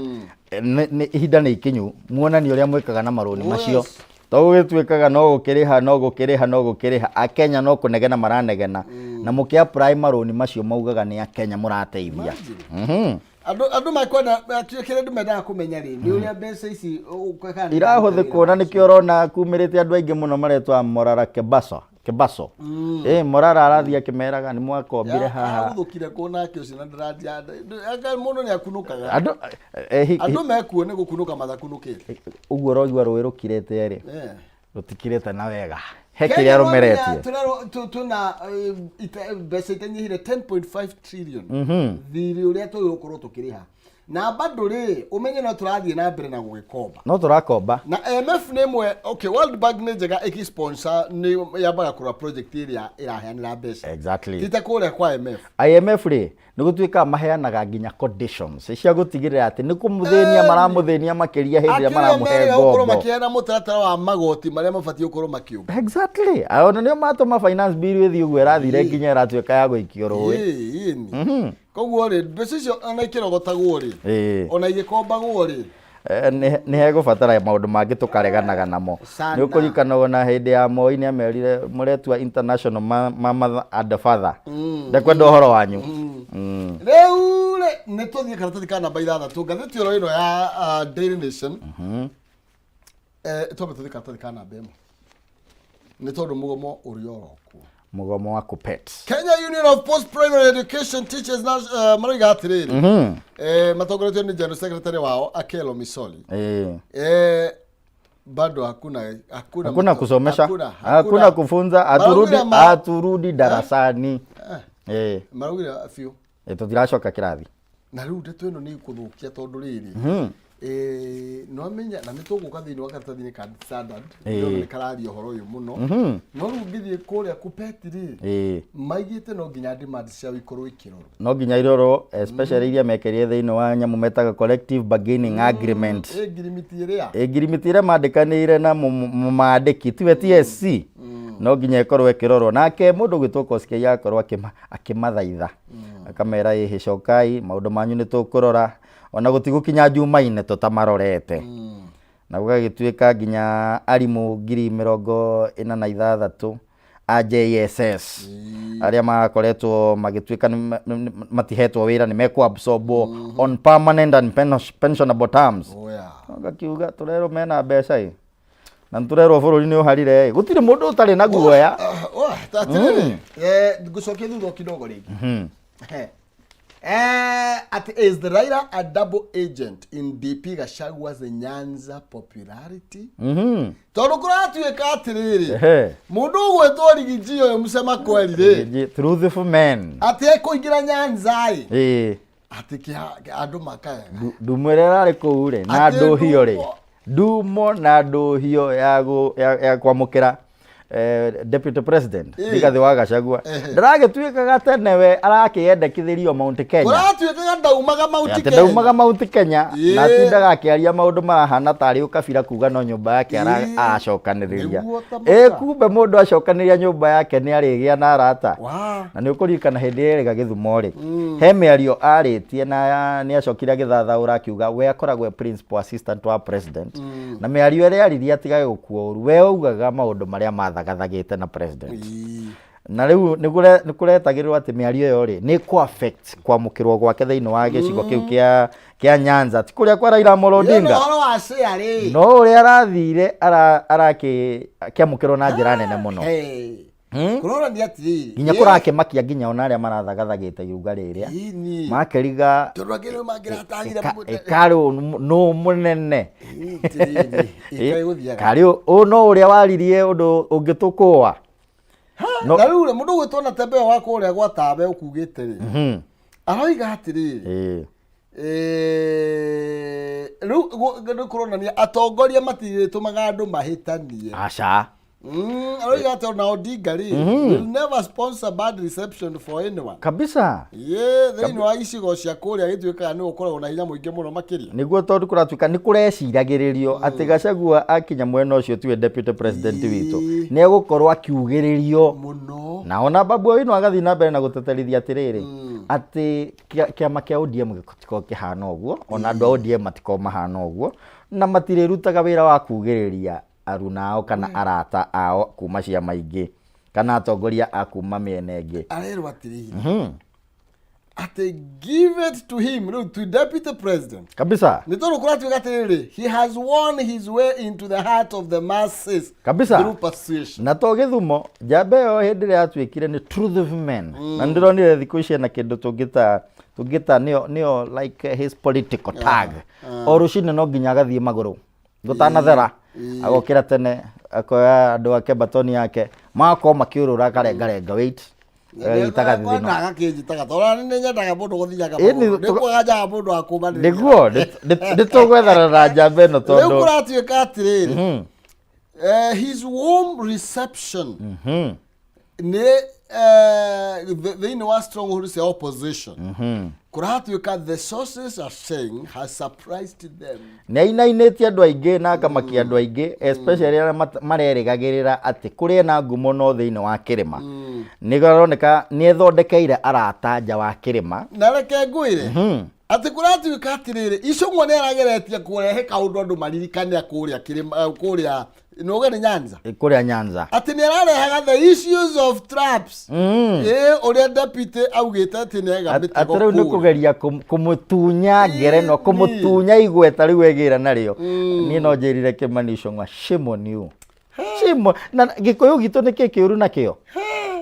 S3: ihinda nĩ ikinyu muonanie ũrĩa mwĩkaga na marũni macio. To gũgĩtuĩkaga no gũkĩrĩha, no gũkĩrĩha, no gũkĩrĩha, Akenya no kũnegena maranegena, na mũkĩ apply marũni macio maugaga nĩ Akenya mũrateithia.
S1: Andũ makwenda kĩrĩa andũ mendaga kũmenya rĩ, nĩ ũrĩa mbeca ici kana nĩ
S3: Irahũthĩkwo, na nĩkĩo ũrona kumĩrĩte andũ aingĩ mũno maretwa Morara Kebaso. Kebaso, Morara arathiĩ akĩmeraga nĩ mwakombire haha.
S1: Araguthũkire kũ nake ũcio na ndĩratia mũndũ nĩ akunukaga.
S3: Andũ
S1: Andũ mekuo nĩ gũkunũka matakunũkĩte.
S3: Ũguo ũroigua rũĩ rũkirĩte rĩ, rũtikirĩte na wega. He kĩrĩa rũmeretie.
S1: Tuna mbeca itanyihire 10.5 trillion thirĩ ũrĩa tũgũkorwo tũkĩrĩha, na bado rĩ, ũmenye no tũrathiĩ na mbere na gũgĩkomba.
S3: No tũrakomba.
S1: Na IMF nĩ ĩmwe. Okay, World Bank nĩ njega ĩkĩ-sponsor, nĩ yambaga kũrora project ĩrĩa ĩraheanĩra mbeca. Ti ta kũrĩa kwa IMF.
S3: IMF rĩ, nĩ gũtuĩkaga maheanaga nginya conditions cia gũtigĩrĩra atĩ nĩ kũmũthĩnia maramũthĩnia makĩria hĩndĩ ĩrĩa
S1: Akĩrĩa
S3: maramũhe
S1: merĩga gũkorwo
S3: ngombo.
S1: makĩheana mũtaratara wa magoti marĩa mabatiĩ gũkorwo makĩũmba.
S3: Exactly, ona nĩo matũma finance bill ĩthiĩ ũguo ĩrathire nginya ĩratuĩka ya gũikio rũĩ.
S1: Ĩĩ, koguo rĩ, mbeca icio ona ikĩrogotagwo rĩ, ona igĩkombagwo rĩ,
S3: Nĩ hegũbatara maũndũ mangĩ tũkareganaga namo.
S1: Sana.
S3: Nĩ ũkũririkana ona hĩndĩ ya Moi nĩ amerire mũretua international mother and father, ndekwenda ũhoro wanyu.
S1: Rĩu rĩ, nĩ tũthiĩ karatathi ka namba 6, ngathĩti oro ĩno ya Daily Nation. Twambe tũthiĩ karatathi ka namba 1, nĩ tondũ mũgomo ũrĩ oro kuo.
S3: Mũgomo wa KUPPET.
S1: Kenya Union of Post Primary Education Teachers na maroiga atĩrĩrĩ, matongoretio nĩ General Secretary wao Akelo Misoli, bado hakuna hakuna
S3: Hakuna kusomesha,
S1: hakuna,
S3: hakuna kufunza, haturudi
S1: Maraugire
S3: haturudi darasani.
S1: Maraugire biũ.
S3: Tũtiracoka kĩrathi.
S1: Na rĩu ndeto ĩno nĩ ĩkũthũkia, tondũ rĩrĩ, no amenya na nĩ tũgũka thĩinĩ wa karatathi-inĩ ka Standard. Ndĩrona nĩ kararia ũhoro ũyũ mũno, no rĩu ngĩthiĩ kũrĩa KUPPET rĩ, maigĩte no nginya demand ciao ikorwo ikĩrorwo.
S3: No nginya irorwo, especially iria mekĩrire thĩinĩ wa nyamũ metaga collective bargaining agreement.
S1: Ĩ ngirimiti ĩrĩa
S3: Ĩ ngirimiti ĩrĩa mandĩkanĩire na mũmandĩki tiwe TSC, no nginya ĩkorwo ĩkĩrorwo. Nake mũndũ ũgwĩtwo Koskei agakorwo akĩmathaitha, akamera, ĩhĩ, cokai, maũndũ manyu nĩ tũkũrora, ona gũtigũkinya Jumaine tũtamarorete. Na gũgagĩtuĩka nginya arimũ 46,000 a JSS arĩa makoretwo magĩtuĩka nĩ matihetwo wĩra nĩ mekũabsorbwo on permanent and pensionable terms.
S1: Oya.
S3: Ngakiuga tũrerwo mena mbeca ĩ, na nĩtũrerwo bũrũri nĩ ũharire ĩ, gũtirĩ mũndũ ũtarĩ na guoya.
S1: Atĩrĩrĩ, ngũcokia thutha o kidogo rĩngĩ. At is the Raila a double agent in DP Gachagua's Nyanza popularity? Tondũ kũratuĩka atĩrĩrĩ, mũndũ ũgwĩtwo Rigiji ũyũ mũcema kweri rĩ,
S3: Truthful man.
S1: Atĩ ekũingĩra Nyanza ĩ, atĩ andũ makayaga.
S3: Ndumo ĩrĩa ĩrarĩ kũu rĩ na
S1: Atĩ
S3: ndũhio rĩ,
S1: ndumo.
S3: Ndumo na ndũhio ya kwamũkĩra deputy president Rigathĩ wa Gachagua, ndaragĩtuĩkaga tene we arakĩendekithĩrio Mount Kenya.
S1: Kũratuĩkaga ndaumaga Mount
S3: Atĩ
S1: Kenya.
S3: ndaumaga Mount Kenya na atindaga akĩaria maũndũ marahana tarĩ ũkabira, kuga no nyũmba yake aracokanĩrĩria.
S1: Nĩguo ta maka.
S3: Ĩ kumbe mũndũ acokanĩrĩria nyũmba yake nĩ arĩgĩa na arata. Na nĩ ũkũririkana hĩndĩ ĩrĩa erĩga Gĩthumo rĩ, he mĩario arĩtie na nĩ acokire agĩthathaũra akiuga we akoragwo e principal assistant wa president, na mĩario ĩrĩa aririe atigage gũkua ũru, we augaga maũndũ marĩa mathagathagĩte na president. Na rĩu nĩ kũretagĩrĩrwo atĩ mĩario ĩyo rĩ, nĩ kũ affect kwamũkĩrwo gwake thĩinĩ wa gĩcigo kĩu kĩa Nyanza, ti kũrĩa kwa Raila Amolo
S1: Ĩno
S3: Odinga.
S1: Ũhoro wa share rĩ.
S3: No ũrĩa arathire arakĩamũkĩrwo na njĩra nene mũno.
S1: Hey. Kũronania atĩrĩrĩ,
S3: Nginya kũrakĩmakia nginya ona arĩa marathagathagĩte iruga rĩrĩa
S1: Ĩni.
S3: makĩriga
S1: Tondũ angĩ nĩ mangĩratahire
S3: ĩkarĩ nũ mũnene.
S1: Atĩrĩrĩ, ĩkaĩ gũthiaga.
S3: Karĩ ũ no ũrĩa waririe ũndũ ũngĩtũkũa.
S1: Na rĩu rĩ, mũndũ ũgwĩtwo na tembe wa kũrĩa gwa Tabe ũkugĩte rĩ, aroiga atĩrĩrĩ, rĩu nĩ kũronania atongoria matirĩtũmaga andũ mahĩtanie.
S3: Aca.
S1: Aroiga atĩ ona Odinga rĩ, will never sponsor bad reception for anyone. Ye thĩinĩ wa icigo cia kũrĩa gĩtuĩkaga nĩ gũkoragwo na hinya mũingĩ mũno makĩria.
S3: Nĩguo, tondũ kũratuĩka nĩ kũreciragĩrĩrio atĩ Gachagua akinya mwena ũcio tiwe deputy president witũ, nĩ egũkorwo akiugĩrĩrio
S1: mũno.
S3: Na ona Babu Owino agathiĩ na mbere na gũteterithia atĩrĩrĩ, atĩ kĩama kĩa ODM gĩtikoragwo kĩhana ũguo, ona andũ a ODM matikoragwo mahana ũguo, na matirĩrutaga wĩra wa kugĩrĩria aruna ao kana arata ao kuma ciama ingĩ kana atongoria a kuma mĩena ĩngĩ.
S1: Arerwo atĩrĩrĩ, atĩ give it to him, rĩu to deputy president, nĩ tondũ kũratuĩka atĩrĩrĩ, he has won his way into the heart of the masses through persuasion.
S3: Na to Gĩthumo, njamba ĩyo hĩndĩ ĩrĩa yatuĩkire nĩ truth man, na nĩndĩronire thikũ ici ena kĩndũ tũngĩta nĩyo like his political tag, o rũcinĩ no nginya agathiĩ magũrũ. Gũtanathera agokĩra tene, akoya andũ ake, batoni yake, magakorwo makĩũrũra, akarengarenga weight, agagĩita gathithino.
S1: Agakĩnjĩtaga tondũ nĩ nyendaga mũndũ gũthiaga
S3: Ĩni,
S1: magũrũ. Nĩ kwaga njaga mũndũ wa kũmanĩrĩria.
S3: Nĩguo nĩ tũgwethana na njamba ĩno
S1: Rĩu
S3: tondũ
S1: kũratuĩka atĩrĩrĩ, his warm reception nĩ thĩinĩ wa stronghold cia opposition, kũratuĩka the sources are saying has surprised them.
S3: Nĩ ainainĩtie andũ aingĩ na akamakia andũ aingĩ, especially arĩa marerĩgagĩrĩra atĩ kũrĩ ena ngumo no thĩinĩ wa kĩrĩma. Nĩ aroneka nĩ ethondekeire arata nja wa kĩrĩma.
S1: Na reke ngwĩre atĩ kũratuĩka atĩrĩrĩ, Icũng'wa nĩ arageretie kũrehe kaũndũ andũ maririkane kũrĩa kĩrĩma, kũrĩa nũge nĩ Nyanza.
S3: Kũrĩa Nyanza.
S1: Atĩ nĩ ararehaga the issues of traps, ĩ ũrĩa deputy augĩte atĩ nĩ aiga mĩtego
S3: Atĩ rĩu nĩ
S1: kũrĩa.
S3: Kũgeria kũmũtunya ngerenwa, kũmũtunya igweta rĩu egĩra narĩo. Niĩ no njĩrire Kĩmani Icũng'wa, shame on you, shame on. Na Gĩkũyũ gitũ nĩ kĩ kĩũru nakĩo?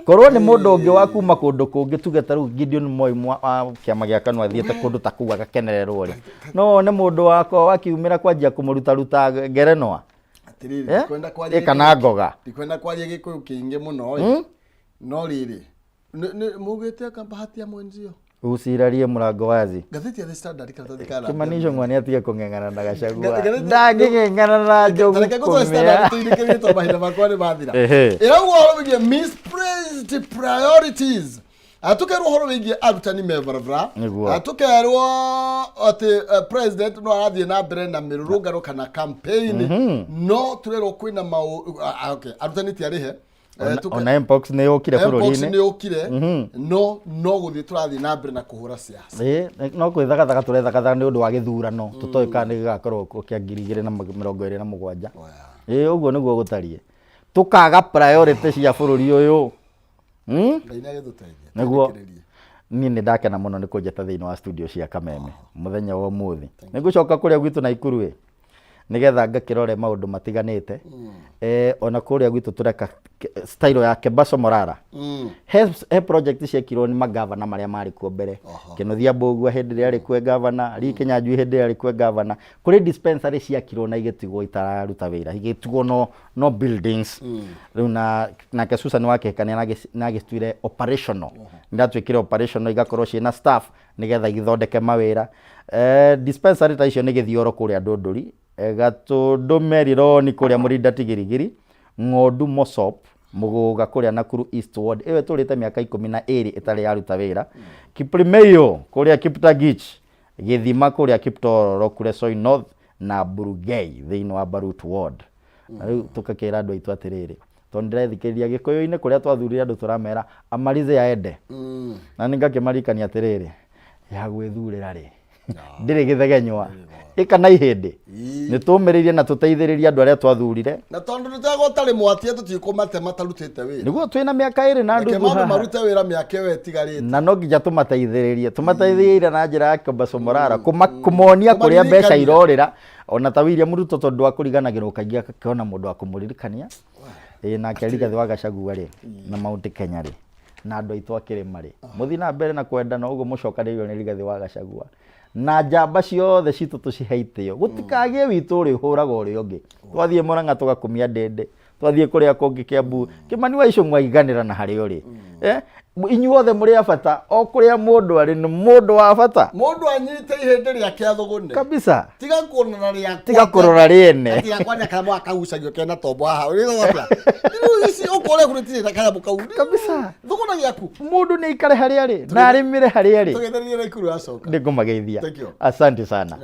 S3: Korwo nĩ mũndũ ũngĩ wa kuma kũndũ kũngĩ, tuge ta rĩu Gideon Moi wa kĩama gĩa KANU athiĩte kũndũ ta kũu agakenererwo rĩ, no one mũndũ wakwa wakiumĩra kwanjia kũmũrutaruta ngerenwa.
S1: Atĩrĩrĩ,
S3: Eh?
S1: ndikwenda kwaria
S3: Ĩ, kana ngoga.
S1: Ndikwenda kwaria Gĩkũyũ kĩingĩ mũno ĩ, no rĩrĩ, mugĩte aka bahati ya mwenzio.
S3: Ucirarie mũrango wazi.
S1: Ngathĩti ya The Standard, karatathi ka
S3: Kĩmani Icũng'wa nĩ atige kũng'eng'ana na Gachagua.
S1: Ndangĩng'eng'ana
S3: na njogu
S1: Reke ngũtware Standard
S3: kũmĩa.
S1: Tũinĩkĩrie tondũ mahinda makwa nĩ mathira. Ĩrauga ũhoro wĩgiĩ misplaced priorities. Tũkerwo ũhoro wĩgiĩ arutani me barabara.
S3: Nĩguo.
S1: Tũkerwo atĩ president no arathiĩ na mbere na mĩrũrũngano kana campaign, no tũrerwo kwĩna maũ, okay, arutani ti arĩhe.
S3: Ona mpox nĩ yũkire
S1: Mpox
S3: bũrũri-inĩ.
S1: Nĩ yũkire, no gũthiĩ tũrathiĩ na mbere na kũhũra siasa.
S3: Ĩ, no kwĩthagathaga tũrethagathaga nĩ ũndũ wa gĩthurano tũtoĩ kana nĩ gĩgakorwo kuo kĩa 2027. Ĩ, ũguo nĩguo gũtariĩ, tũkaga priority cia bũrũri ũyũ.
S1: Ngai nĩ agĩtũteithia.
S3: Nĩguo.
S1: Tũthikĩrĩrie.
S3: Niĩ nĩ ndakena mũno nĩ kũnjĩta thĩinĩ wa studio cia Kameme mũthenya wa ũmũthĩ. Nĩ ngũcoka kũrĩa gwitũ Naikuru ĩ, nĩgetha ngakĩrore maũndũ matiganĩte. Ona kũrĩa gwitũ tũreka style ya Kebaso Morara. He project ciekirwo nĩ magavana marĩa marĩ kuo mbere, Kĩnuthia Mbũgua hĩndĩ ĩrĩa arĩ kuo e gavana, Lee Kinyanjui hĩndĩ ĩrĩa arĩ kuo e gavana. Kũrĩ dispensary ciakirwo na igĩtigwo itararuta wĩra, igĩtigwo no buildings. Rĩu na nake Susan wa Kĩhikania na agĩtuire operational, nĩratuĩkire operational, igakorwo ciĩna staff nĩgetha ithondeke mawĩra. Dispensary ta icio nĩ Gĩthioro kũrĩa Ndũndũri, Gatũndũ Merironi kũrĩa Mũrinda Tigirigiri, Ng'ondu Mosop, Mũgũga kũrĩa Nakuru East Ward ĩyo ĩtũrĩte mĩaka 12 ĩtarĩ yaruta wĩra, Kiprimeiyo kũrĩa Kiptagich, Gĩthima kũrĩa Kiptororo Kuresoi North na Burugei thĩinĩ wa Barut Ward. Na rĩu tũgakĩra andũ aitũ atĩrĩrĩ, tondũ ndĩrethikĩrĩria Gĩkũyũ-inĩ kũrĩa twathurire andũ tũramera amalize aende, na nĩ ngakĩmaririkania atĩrĩrĩ, ya gwĩthurĩra rĩ ndĩrĩ gĩthegenywa ĩka na ihĩndĩ, nĩ tũmĩrĩrie na tũteithĩrĩrie andũ arĩa twathurire.
S1: Na tondũ nĩtegwo ũtarĩ mwatie, tũtikũmate matarutĩte wĩra.
S3: Nĩguo twĩna mĩaka 2 na
S1: Reke
S3: nduthu
S1: maũndũ
S3: haha.
S1: Marute wĩra mĩaka ĩyo ĩtigarĩte.
S3: Na no nginya tũmateithĩrĩrie na njĩra ya Kebaso Morara, kũmonia kũrĩa mbeca
S1: Kũmaririkania.
S3: irorĩra. Ona ta William Ruto, tondũ wa kũriganagĩrwo kaingĩ, akakĩona mũndũ wa kũmũririkania. Ĩ nake Rigathĩ wa Gachagua rĩ, na Mount Kenya rĩ, na andũ aitũ a kĩrĩma rĩ, mũthiĩ na mbere na kwendana ũguo mũcokanĩrĩirio nĩ Rigathĩ wa Gachagua na njamba ciothe citũ, tũcihe itĩo, gũtikagĩe witũ ũrĩa ũhũraga ũrĩa ũngĩ. Twathiĩ Mũrang'a tũgakumia ndĩndĩ, twathiĩ kũrĩa kũngĩ Kĩambu, Kĩmani wa Icũng'wa iganĩra na harĩa ũrĩ. Inyuothe mũrĩ a bata, o kũrĩa mũndũ arĩ nĩ mũndũ wa bata.
S1: Mũndũ anyite ihĩndĩ rĩake athũgũne.
S3: Kabisa.
S1: Tiga kuonana rĩakwa.
S3: Tiga kũrora rĩene.
S1: Ati yakwa nĩ kanyamũ gakagucagio kena tombo haha. Ũrĩ atĩa rĩu ici ũkũrĩa kũrĩ na kanyamũ kau.
S3: Kabisa.
S1: Thũgũna gĩaku.
S3: Mũndũ nĩ aikare harĩa arĩ na arĩmĩre harĩa arĩ.
S1: Tũgetherie na Ikuru acoka.
S3: Nĩngũmageithia.
S1: Thank you.
S3: Asante sana.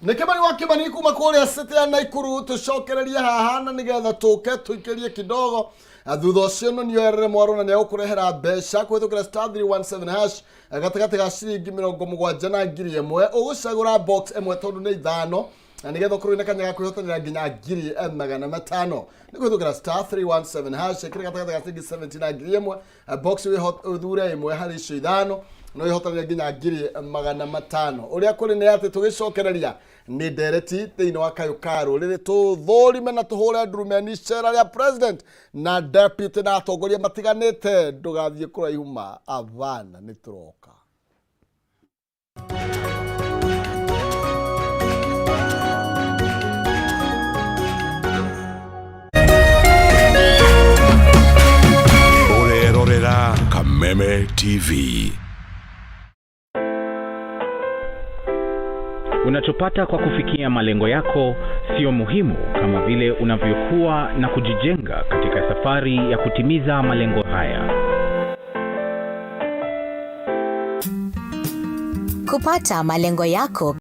S1: Nĩ Kĩmani wa Kĩmani kuma kũrĩa city ya Naikuru. Tũcokererie haha na nĩgetha tũke tũikĩrie kidogo. Na thutha ũcio no nĩoerere mwarũ na nĩegũkũrehera mbeca kũhĩtũkĩra *317#, gatagatĩ ga ciringi 70 na 1000. Ũgũcagũra box ĩmwe tondũ nĩ ithano, na nĩgetha ũkorwo na kanya ga kwĩhotanĩra nginya 500,000 nĩ kũhĩtũkĩra *317#. Ĩkĩrĩ gatagatĩ ga ciringi 70 na 1000. Box ũthure ĩmwe harĩ icio ithano, no ĩhotanĩre nginya 500,000. Ũrĩa kũrĩ nĩ atĩ tũgĩcokereria nĩ ndereti thĩinĩ wa kayũ ka rũrĩrĩ, tũthũrime na tũhũre ndurumeni icera rĩa president na deputy na atongoria matiganĩte. Ndũgathiĩ kũraihu ma avana, nĩ tũroka.
S4: Kameme TV.
S5: Unachopata kwa kufikia malengo yako sio muhimu kama vile unavyokuwa na kujijenga katika safari ya kutimiza malengo haya.
S6: Kupata malengo yako.